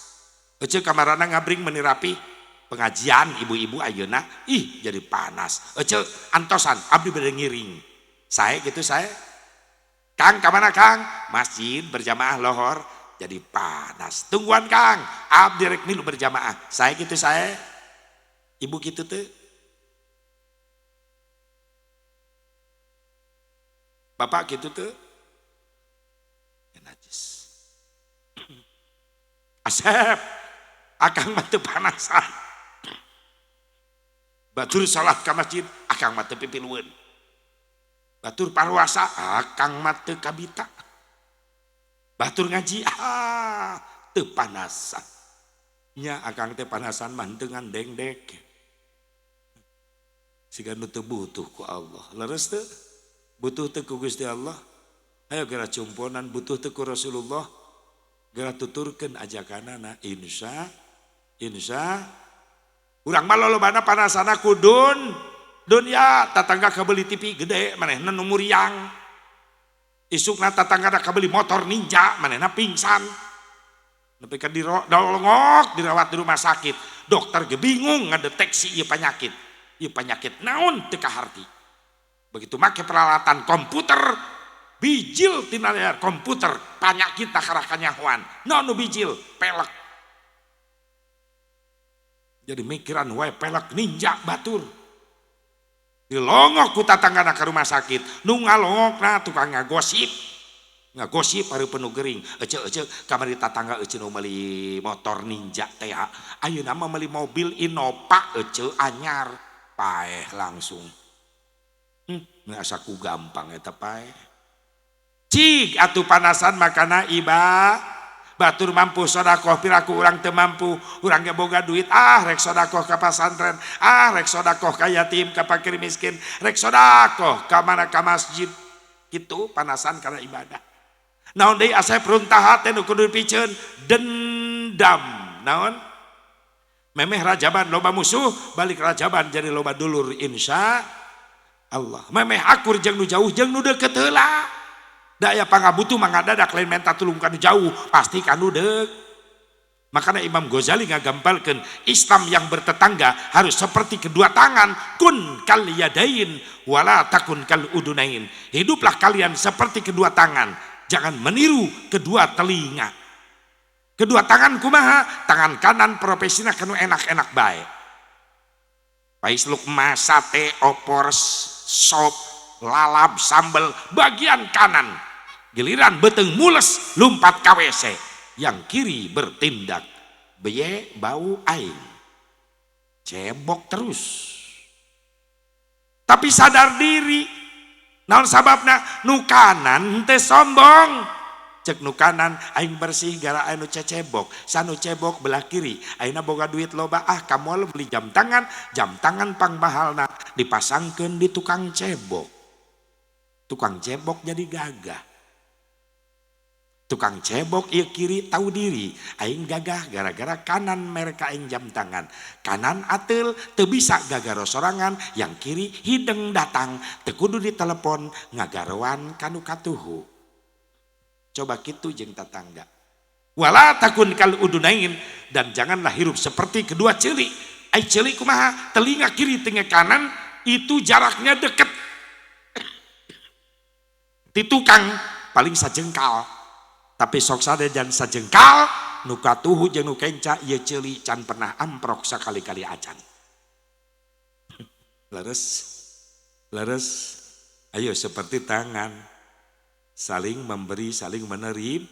Ece kamarana ngabring meuni rapi pengajian ibu-ibu ayeuna ih jadi panas. Ece antosan abdi bade ngiring. Sae gitu sae. Kang kamana Kang? Masjid berjamaah lohor jadi panas. Tungguan Kang, abdi rek milu berjamaah. Sae gitu sae. Ibu gitu teu. Bapak gitu teu. Najis. Asep, akang mah teu panasan. Batur salat ka masjid, akang mah teu pipilueun. Batur paruasa, akang mah teu kabita. Batur ngaji, ah, teu panasan. Nya akang teh panasan mah henteu ngandengdek. Siga nu teu butuh ku Allah. Leres teu? Butuh teu ku Gusti Allah? Ayo geura cumponan butuh teu ku Rasulullah? Geura tuturkeun ajakanana insya insya. Urang mah lolobana panasana ku dunya, tatangga kabeli TV gede manehna nu muriang. Isukna tatangga kabeli motor Ninja manehna pingsan. Nepi ka dilongok dirawat di rumah sakit. Dokter ge bingung ngadeteksi ieu penyakit. Ieu penyakit naon teu kaharti. Begitu make peralatan komputer bijil tina layar komputer penyakit karakah kanyahoan. Naon nu bijil? Pelek. Jadi mikiran wae pelek Ninja batur. Dilongok ku tatanggana ka rumah sakit. Nu ngalongokna tukang ngagosip. Ngagosip hareupeun nu gering. Ece-ece kamari tatangga ece nu meuli motor Ninja teh. Ayeuna mah meuli mobil Innova ece anyar. Paeh langsung. Asa ku gampang eta paeh. Cik atuh panasan makana iba. Batur mampu sodakoh piraku urang teu mampu, urang ge boga duit ah rek sodakoh ka pasantren, ah rek sodakoh ka yatim, ka fakir miskin, rek sodakoh ka mana ka masjid. Kitu panasan kana ibadah. Naon deui asep runtah hate nu kudu dipiceun? Dendam. Naon? Memeh rajaban loba musuh, balik rajaban jadi loba dulur insya Allah. Memeh akur jeung nu jauh jeung nu deukeut heula. Da aya pangabutuh mah ngadadak lain menta tulung ka nu jauh, pasti ka nu deuk. Makanya Imam Ghazali ngagampalkeun Islam yang bertetangga harus seperti kedua tangan, kun kal yadain wala takun kal udunain. Hiduplah kalian seperti kedua tangan, jangan meniru kedua telinga. Kedua tangan kumaha? Tangan kanan profesina kanu enak-enak bae. Pais lukma, sate, opor, sop, lalap, sambel, bagian kanan. Giliran beuteung mules lumpat ka WC. Yang kiri bertindak beye bau aing. Cebok terus. Tapi sadar diri. Naon sababna? Nu kanan teh sombong. Cek nu kanan aing bersih gara anu cecebok. Sanu cebok belah kiri. Ayeuna boga duit loba ah ka mall beli jam tangan pangmahalna dipasangkeun di tukang cebok. Tukang cebok jadi gagah. Tukang cebok ieu kiri tahu diri. Aing gagah gara-gara kanan mereka aing jam tangan. Kanan ateul teu bisa gagaro sorangan, yang kiri hideng datang teu kudu ditelepon ngagaroan kanu katuhu. Coba kitu jeung tatangga. Wala takun kal udunain, dan janganlah hirup seperti kedua ceuli. Ai ceuli kumaha? Telinga kiri telinga kanan itu jaraknya deket. Ti tukang paling sajengkal. Tapi sok sade jan sajengkal nu katuhu jeung nu kenca ieu ceuli can pernah amprok sakali-kali acan. Leres. Leres. Ayo seperti tangan. Saling memberi, saling menerima.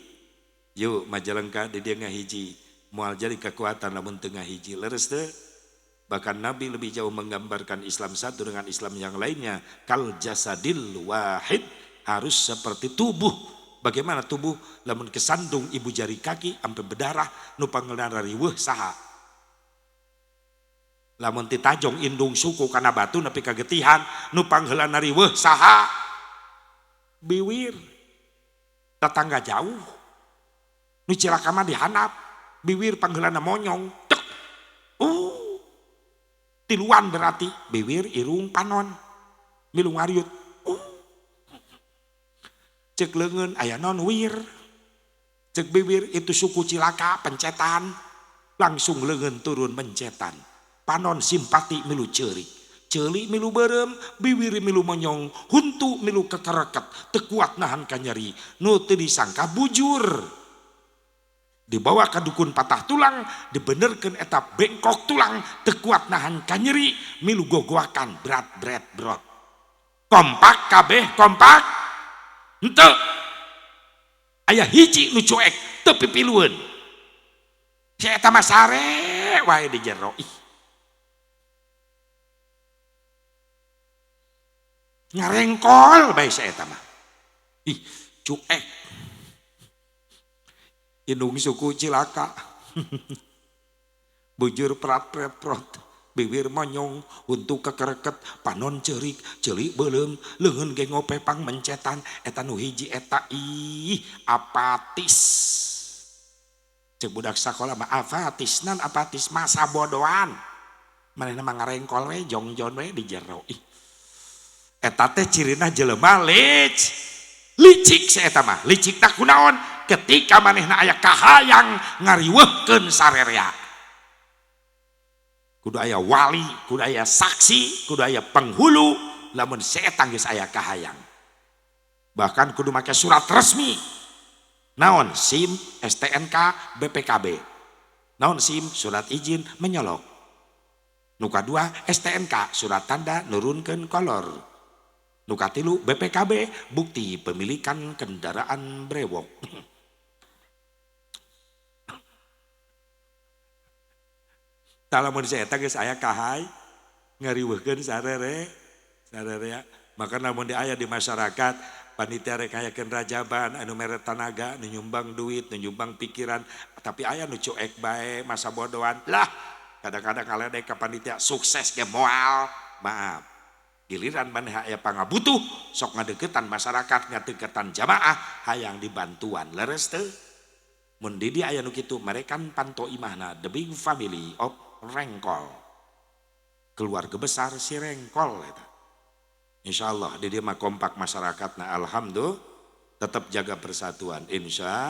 Yuk Majalengka di dia ngahiji, moal jadi kekuatan lamun teu ngahiji. Leres teu? Bahkan Nabi lebih jauh menggambarkan Islam satu dengan Islam yang lainnya. Kal jasadil wahid, harus seperti tubuh. Bagaimana tubuh? Lamun kesandung ibu jari kaki sampai berdarah, nu pangeunana riweuh saha? Lamun titajong indung suku kana batu nepi ka getihan, nu pangheulana riweuh saha? Biwir. Tetangga jauh nu cilaka mah dihandap, biwir pangheulana monyong tek. Tiluan berarti biwir irung panon milu ngariut. Cek leungeun aya non wir, cek biwir itu suku cilaka pencetan, langsung leungeun turun mencetan, panon simpati milu ceurik, ceuli milu beureum, biwir milu monyong, huntu milu kekereket, teu kuat nahan kanyeri, nu teu disangka bujur. Dibawa ka dukun patah tulang, dibenerkeun eta bengkok tulang, teu kuat nahan kanyeri, milu gogoakan berat bret brot. Kompak kabeh kompak. Henteu. Aya hiji nu cuek teu pipilueun. Si eta mah sare wae di jero. Ih. Ngarengkol bae si eta mah. Ih, cuek. Indung suku cilaka. Bujur prat pret prot, bibir monyong, huntu kekereket, panon ceurik, ceuli beuleum, leungeun ge ngope pang mencetan, eta nu hiji eta ih apatis. Cek budak sakola mah apatis, nan apatis masa bodoan. Manehna mah ngarengkol we, jongjon we di jero. Ih. Eta teh cirina jelema licik si eta mah. Licik tak kunaon ketika manehna aya kahayang ngariweuhkeun sarerea. Kudu aya wali, kudu aya saksi, kudu aya penghulu lamun si eta geus aya kahayang. Bahkan kudu make surat resmi. Naon? SIM, STNK, BPKB. Naon SIM? Surat izin menyolok. Nu kadua STNK, surat tanda nurunkeun kolor. Nu katilu BPKB, bukti pemilikan kendaraan brewok. Tah lamun si eta geus aya kahay ngariweuhkeun sarerea. Maka lamun di aya di masyarakat panitia rek ngayakeun rajaban anu mere tanaga, nu nyumbang duit, nu nyumbang pikiran, tapi aya nu cuek bae masa bodohan. Lah, kadang-kadang kaledek ka panitia sukses ge moal. Maaf. Giliran maneh aya pangabutuh sok ngadeukeutan masyarakat, ngadeukeutan jamaah hayang dibantuan. Leres teu? Mun di dieu aya nu kitu merekan panto imahna the big family of Rengkol. Keluarga besar si Rengkol eta. Insyaallah di dieu mah kompak masyarakatna, alhamdulillah tetap jaga persatuan. Insya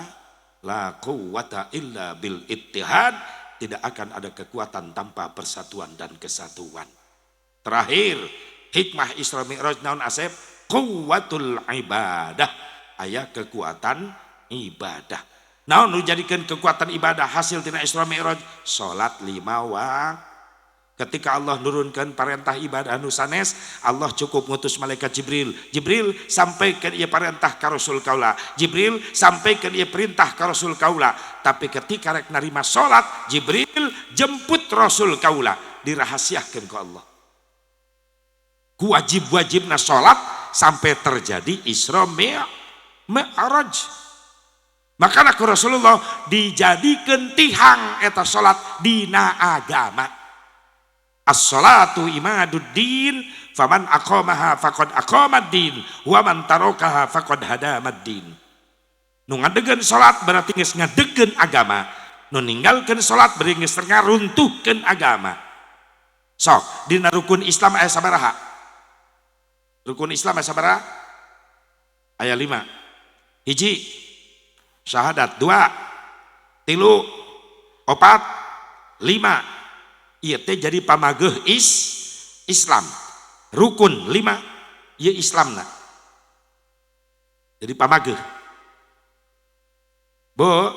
la quwata illa bil ittihad, tidak akan ada kekuatan tanpa persatuan dan kesatuan. Terakhir, hikmah Isra Mi'raj naon Asep? Quwwatul ibadah, aya kekuatan ibadah. Naon nu jadikeun kekuatan ibadah hasil tina Isra Mi'raj? Salat 5 waktu. Ketika Allah nurunkan perintah ibadah anu sanes, Allah cukup ngutus malaikat Jibril. Jibril, sampaikan ieu perintah ka Rasul kaula. Jibril, sampaikan ieu perintah ka Rasul kaula. Tapi ketika rek narima salat, Jibril jemput Rasul kaula, dirahasiakeun ku Allah. Ku wajib-wajibna salat sampai terjadi Isra Mi'raj. Maka ku Rasulullah dijadikan tihang eta salat dina agama. As-salatu imaduddin, faman aqamaha faqad aqamad din, wa man tarakaha faqad hadamad din. Nu ngadegkeun salat berarti geus ngadegkeun agama, nu ninggalkeun salat berarti geus ngaruntuhkeun agama. Sok, dina rukun Islam aya sabaraha? Rukun Islam aya sabaraha? Aya 5. Hiji, syahadat, 2, 3, 4, 5. Ieu teh jadi pamageuh Islam. Rukun 5 ieu Islamna. Jadi pamageuh. Bu,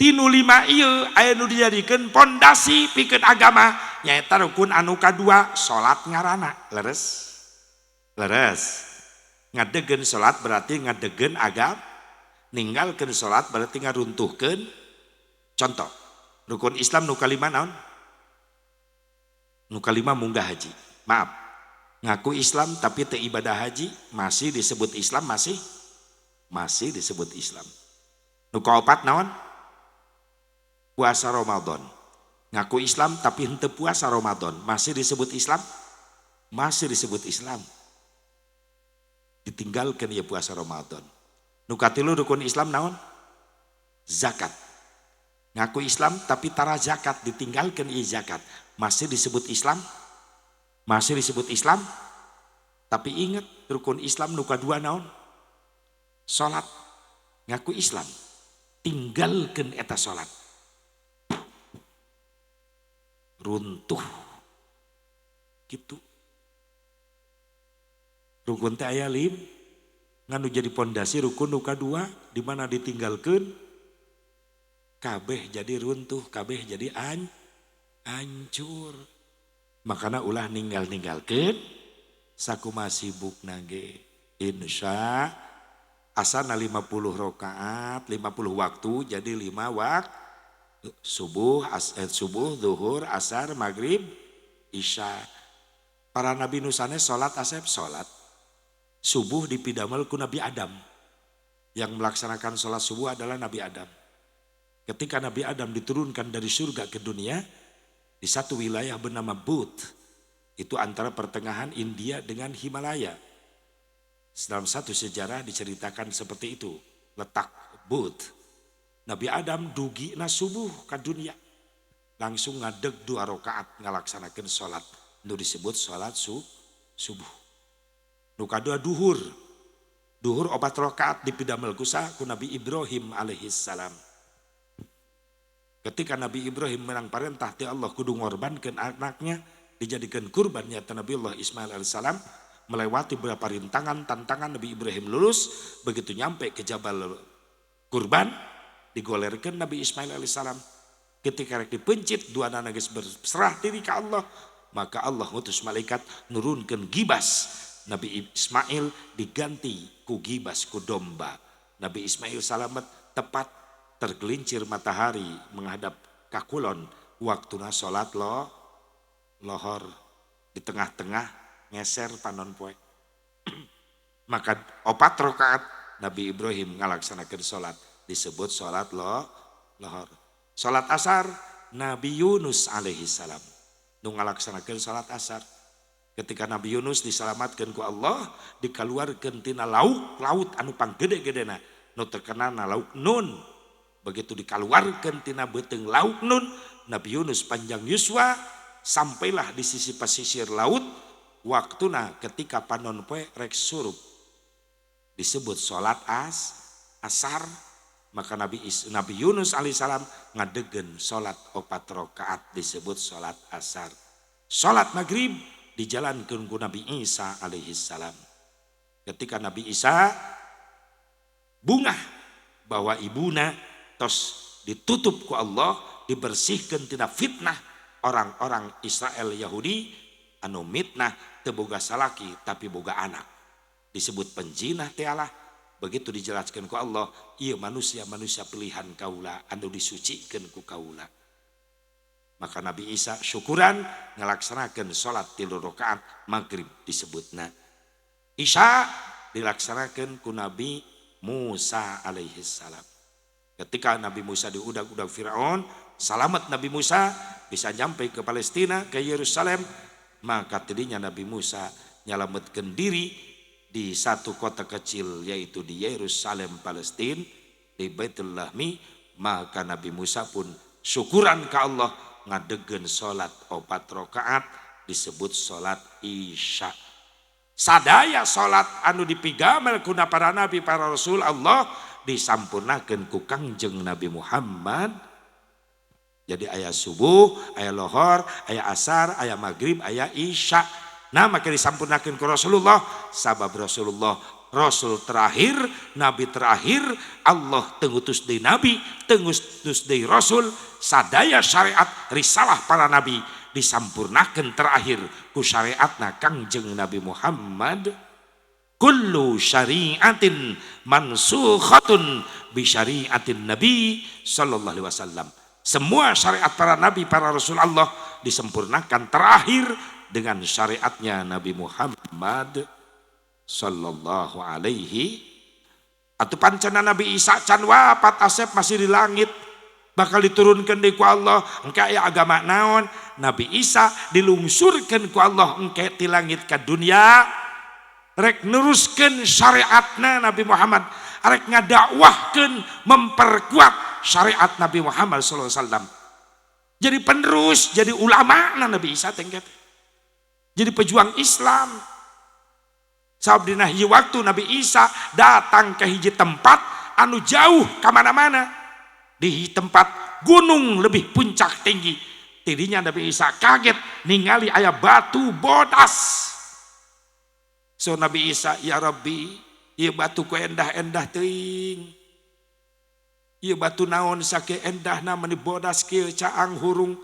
tinu 5 ieu aya nu dijadikeun pondasi pikeun agama nyaeta rukun anu kadua salat ngaranna. Leres? Leres. Ngadegkeun salat berarti ngadegkeun agama, ninggalkeun salat berarti ngaruntuhkeun. Contoh, rukun Islam nu kalima naon? Nu kalima munggah haji. Maaf, ngaku Islam tapi teu ibadah haji masih disebut Islam, masih? Masih disebut Islam. Nu kaopat naon? Puasa Ramadan. Ngaku Islam tapi henteu puasa Ramadan masih disebut Islam? Masih disebut Islam. Ditinggalkan ya puasa Ramadan. Nu katilu rukun Islam naon? Zakat. Ngaku Islam tapi tara zakat, ditinggalkan ieu zakat. Masih disebut Islam? Masih disebut Islam? Tapi ingat rukun Islam nu kadua naon? Salat. Ngaku Islam, tinggalkan eta salat. Runtuh. Gitu. Rukun teh aya 5, nganu jadi pondasi rukun nu kadua di mana ditinggalkeun kabeh jadi runtuh, kabeh jadi hancur. Makana ulah ninggal-ninggalkeun sakumaha sibukna ge. Insya asana 50 rakaat, 50 waktu jadi 5 waktu. Subuh, subuh, zuhur, asar, maghrib, isya. Para nabi nusane salat asep salat. Subuh dipidamel ku Nabi Adam. Yang melaksanakan sholat subuh adalah Nabi Adam. Ketika Nabi Adam diturunkan dari surga ke dunia, di satu wilayah bernama But, itu antara pertengahan India dengan Himalaya. Dalam satu sejarah diceritakan seperti itu, letak But. Nabi Adam dugi na subuh ke dunia. Langsung ngadeg 2 rakaat ngalaksanakan sholat. Itu disebut sholat subuh. Nu kadua duhur. Duhur 4 rakaat dipidamel ku Nabi Ibrahim alaihi salam. Ketika Nabi Ibrahim menang perintah ti Allah kudu ngorbankeun anaknya, dijadikan kurban nyata Nabi Allah Ismail alaihissalam, melewati beberapa rintangan, tantangan Nabi Ibrahim lulus, begitu nyampe ke Jabal Kurban, digolerkan Nabi Ismail alaihissalam. Ketika rek dipencit, dua anak geus berserah diri ke Allah, maka Allah ngutus malaikat nurunkan gibas. Nabi Ismail diganti ku gibas ku domba. Nabi Ismail salamet tepat tergelincir matahari menghadap kakulon waktuna salat lohor di tengah-tengah ngeser panon poe. Maka 4 rakaat Nabi Ibrahim ngalaksanakeun salat disebut salat lohor. Salat asar Nabi Yunus alaihi salam nu ngalaksanakeun salat asar. Ketika Nabi Yunus diselamatkan ku Allah, dikeluarkan tina laut, laut anu panggede-gedena, nu terkenal na lauk Nun. Begitu dikeluarkan tina beuteung lauk Nun, Nabi Yunus panjang yuswa sampailah di sisi pesisir laut. Waktuna ketika panon poe rek surup disebut salat asar. Maka Nabi Yunus alaihissalam ngadegen salat 4 rakaat disebut salat asar. Salat maghrib dijalankan ku Nabi Isa alaihissalam. Ketika Nabi Isa bungah bahwa ibuna tos ditutup ku Allah, dibersihkan tina fitnah orang-orang Israel Yahudi anu mitnah teu boga salaki tapi boga anak. Disebut penjinah teh Allah. Begitu dijelaskan ku Allah, ieu manusia-manusia pilihan kaula anu disucikeun ku kaula. Maka Nabi Isa syukuran ngalaksanakeun salat 3 rakaat maghrib disebutna. Isya dilaksanakeun ku Nabi Musa alaihi salam. Ketika Nabi Musa diudag-udag Firaun, salamat Nabi Musa bisa nyampe ke Palestina, ke Yerusalem, maka tadinya Nabi Musa nyelametkeun diri di satu kota kecil yaitu di Yerusalem Palestina, di Baitul Lahmi. Maka Nabi Musa pun syukuran ke Allah ngadegen salat 4 rakaat disebut salat Isya. Sadaya salat anu dipigamel kuna para nabi para rasul Allah disampurnakeun ku Kangjeng Nabi Muhammad. Jadi aya subuh, aya lohor, aya asar, aya maghrib, aya isya. Nah maka disampurnakeun ku Rasulullah, sabab Rasulullah rasul terakhir, nabi terakhir, Allah teu ngutus deui nabi, teu ngutus deui rasul, sadaya syariat risalah para nabi disampurnakeun terakhir ku syariatna Kangjeng Nabi Muhammad. Kullu syariatin mansukhatun bi syariatin nabi sallallahu alaihi wasallam. Semua syariat para nabi, para rasul Allah disempurnakan terakhir dengan syariatnya Nabi Muhammad sallallahu alaihi. Atuh pancana Nabi Isa can wafat asep masih di langit, bakal diturunkan deui ku Allah engke aya agama naon. Nabi Isa dilungsurkeun ku Allah engke ti langit ka dunia rek neruskeun syariatna Nabi Muhammad, rek ngadakwahkeun memperkuat syariat Nabi Muhammad sallallahu alaihi wasallam. Jadi penerus, jadi ulama na Nabi Isa tengket. Jadi pejuang Islam. Sabab dina hiji waktu Nabi Isa datang ke hiji tempat anu jauh ka mana-mana. Di tempat gunung lebih puncak tinggi. Tidinya Nabi Isa kaget ningali aya batu bodas. So Nabi Isa, ya Rabbi, ieu batu ku endah-endah teuing. Ieu batu naon sakieu endahna meni bodas kieu caang hurung.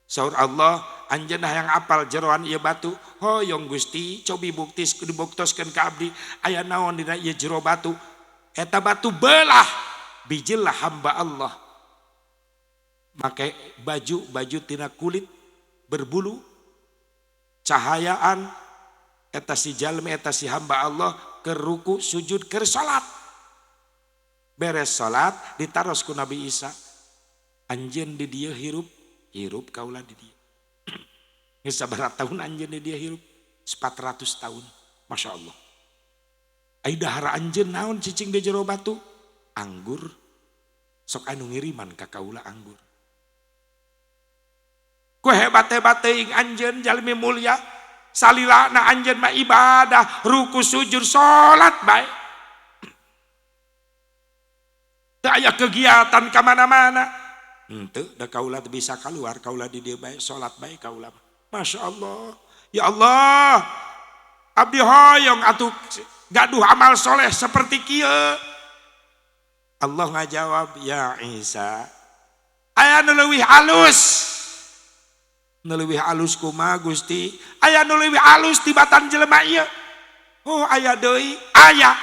Saur Allah, anjeunna yang apal jeroan ieu batu. Hoyong Gusti, cobi buktis dibuktoskeun ka abdi aya naon dina ieu jero batu. Eta batu belah, bijillah hamba Allah. Make baju tina kulit berbulu, cahayaan eta si jalmi eta si hamba Allah keur ruku sujud keur salat. Beres salat ditaros ku Nabi Isa, anjeun di dieu hirup, hirup kaula di dieu. Geus sabaraha tahun anjeun di dieu hirup? 400 tahun. Masya Allah. Ai dahar anjeun naon cicing di jero batu? Anggur. Sok anu ngiriman ka kaula anggur. Ku hebat-hebat teuing anjeun jalmi mulia. Salilana anjeun mah ibadah, ruku sujud salat bae. Teu aya kegiatan ka mana-mana. Henteu da kaula teu bisa keluar, kaula di dieu bae salat bae kaula. Masya Allah. Ya Allah. Abdi hoyong atuh gaduh amal soleh seperti kieu. Allah ngajawab, ya Isa, aya nu leuwih alus. Nu leuwih alus kumaha Gusti? Aya nu leuwih alus tibatan jelema ieu. Oh aya deui, aya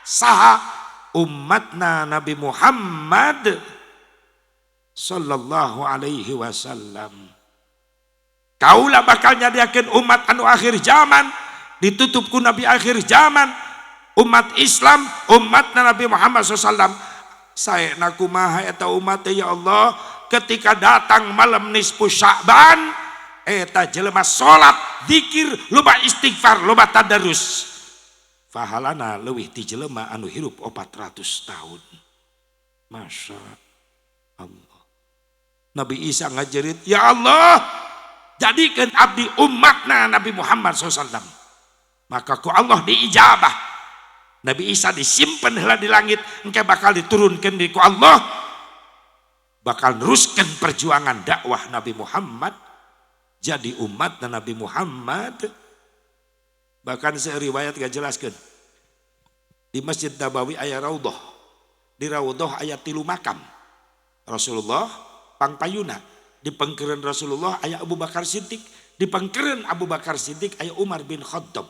saha? Umatna Nabi Muhammad sallallahu alaihi wasallam. Kaula bakal nyadiakeun umat anu akhir zaman, ditutup ku Nabi akhir zaman, umat Islam, umatna Nabi Muhammad sallallahu alaihi wasallam. Saena kumaha eta umat ya Allah, ketika datang malam nisfu Sya'ban eta jelema salat, zikir, loba istighfar, loba tadarus. Pahalana leuwih ti jelema anu hirup 400 tahun. Masya Allah. Nabi Isa ngajerit, ya Allah, jadikan abdi umatna Nabi Muhammad sallallahu alaihi wasallam. Maka ku Allah diijabah. Nabi Isa disimpan heula di langit, engke bakal diturunkan di ku Allah, bakal neruskan perjuangan dakwah Nabi Muhammad, jadi umat Nabi Muhammad. Bahkan riwayat gak jelaskan. Di Masjid Nabawi aya raudhah. Di raudhah aya 3 makam. Rasulullah pangpayuna. Di pengkereun Rasulullah aya Abu Bakar Siddiq, di pengkereun Abu Bakar Siddiq aya Umar bin Khattab.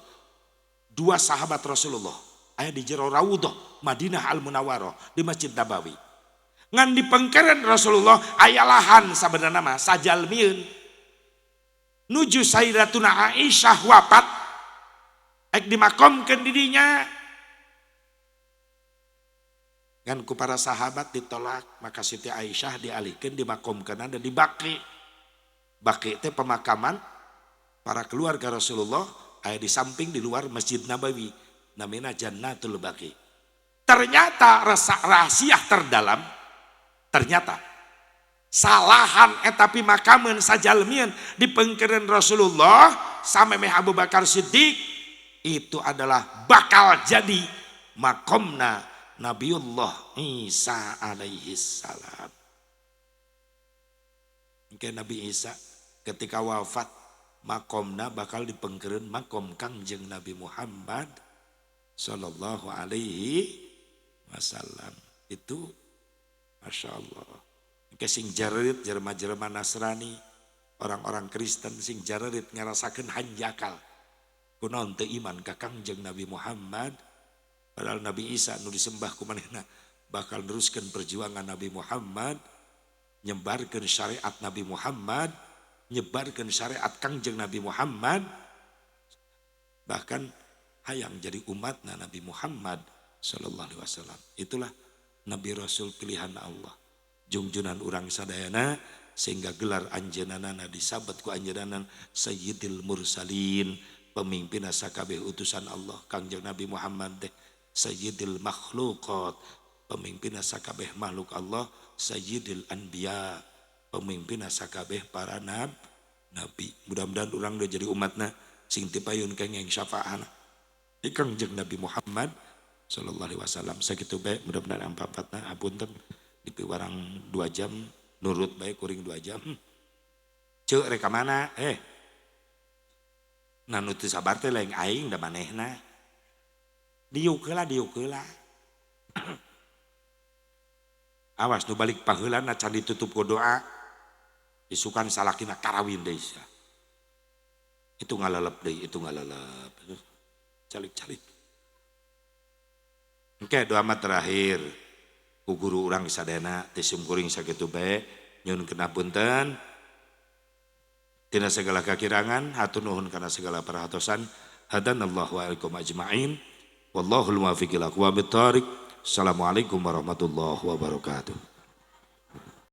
Dua sahabat Rasulullah aya di jero Raudhah Madinah Al Munawwarah di Masjid Nabawi. Ngan di pengkereun Rasulullah aya lahan sabenerna mah sajalmieun. Nuju Sayyidatuna Aisyah wafat ek dimakomkeun di dinya. Ngan ku para sahabat ditolak, maka Siti Aisyah dialihkan dimakomkeun dan di Baqi. Baqi teh pemakaman para keluarga Rasulullah aya di samping di luar Masjid Nabawi, namina Jannatul Baqi. Ternyata rasa rahasia terdalam, ternyata salahan eta pimakameun sajalmieun di pengkereun Rasulullah samemeh Abu Bakar Siddiq itu adalah bakal jadi makomna Nabiullah Isa alaihi salam. Mungkin Nabi Isa ketika wafat makomna bakal dipengkereun makom Kangjeng Nabi Muhammad sallallahu alaihi wasallam. Itu Masya Allah. Engke sing jarerit jelema-jelema Nasrani, orang-orang Kristen sing jarerit ngarasakeun hanjakal. Kunaon teu iman ka Kangjeng Nabi Muhammad? Padahal Nabi Isa nu disembah ku manehna bakal neruskeun perjuangan Nabi Muhammad, nyebarkeun syariat Nabi Muhammad, nyebarkeun syariat Kangjeng Nabi Muhammad, bahkan hayang jadi umatna Nabi Muhammad sallallahu alaihi wasallam. Itulah Nabi Rasul pilihan Allah. Jungjunan urang sadayana sehingga gelar anjeunana disabet ku anjeunana Sayyidil Mursalin, pemimpin sakabeh utusan Allah Kangjeng Nabi Muhammad teh Sayyidil Makhluqat, pemimpin sakabeh makhluk Allah, Sayyidil Anbiya, pemimpin sakabeh para nabi. Mudah-mudahan urang udah jadi umatna sing tipayun kengeng syafaahna di Kangjeng Nabi Muhammad sallallahu alaihi wasallam. Sakitu bae, mudah-mudahan ampapatna. Hapunten dipiwarang 2 jam, nurut bae kuring 2 jam. Ceuk rek ka mana? Nah nu teu sabar teh lain aing da manehna. Diuk heula, diuk heula. Awas nu balik paheulana can ditutup ku doa. Isukan salakina karawin deui sia. Itu ngalalep deui, itu ngalalep. Calik-calik. Oke, doa mah terakhir. Ku guru urang sadayana teh sim kuring sakitu bae, nyuhunkeun punten. Tina segala kakirangan, hatur nuhun kana segala perhatosan. Hadanallahu wa alaikum ajmain. Wallahul muwaffiq ila aqwamit thariq. Assalamualaikum warahmatullahi wabarakatuh.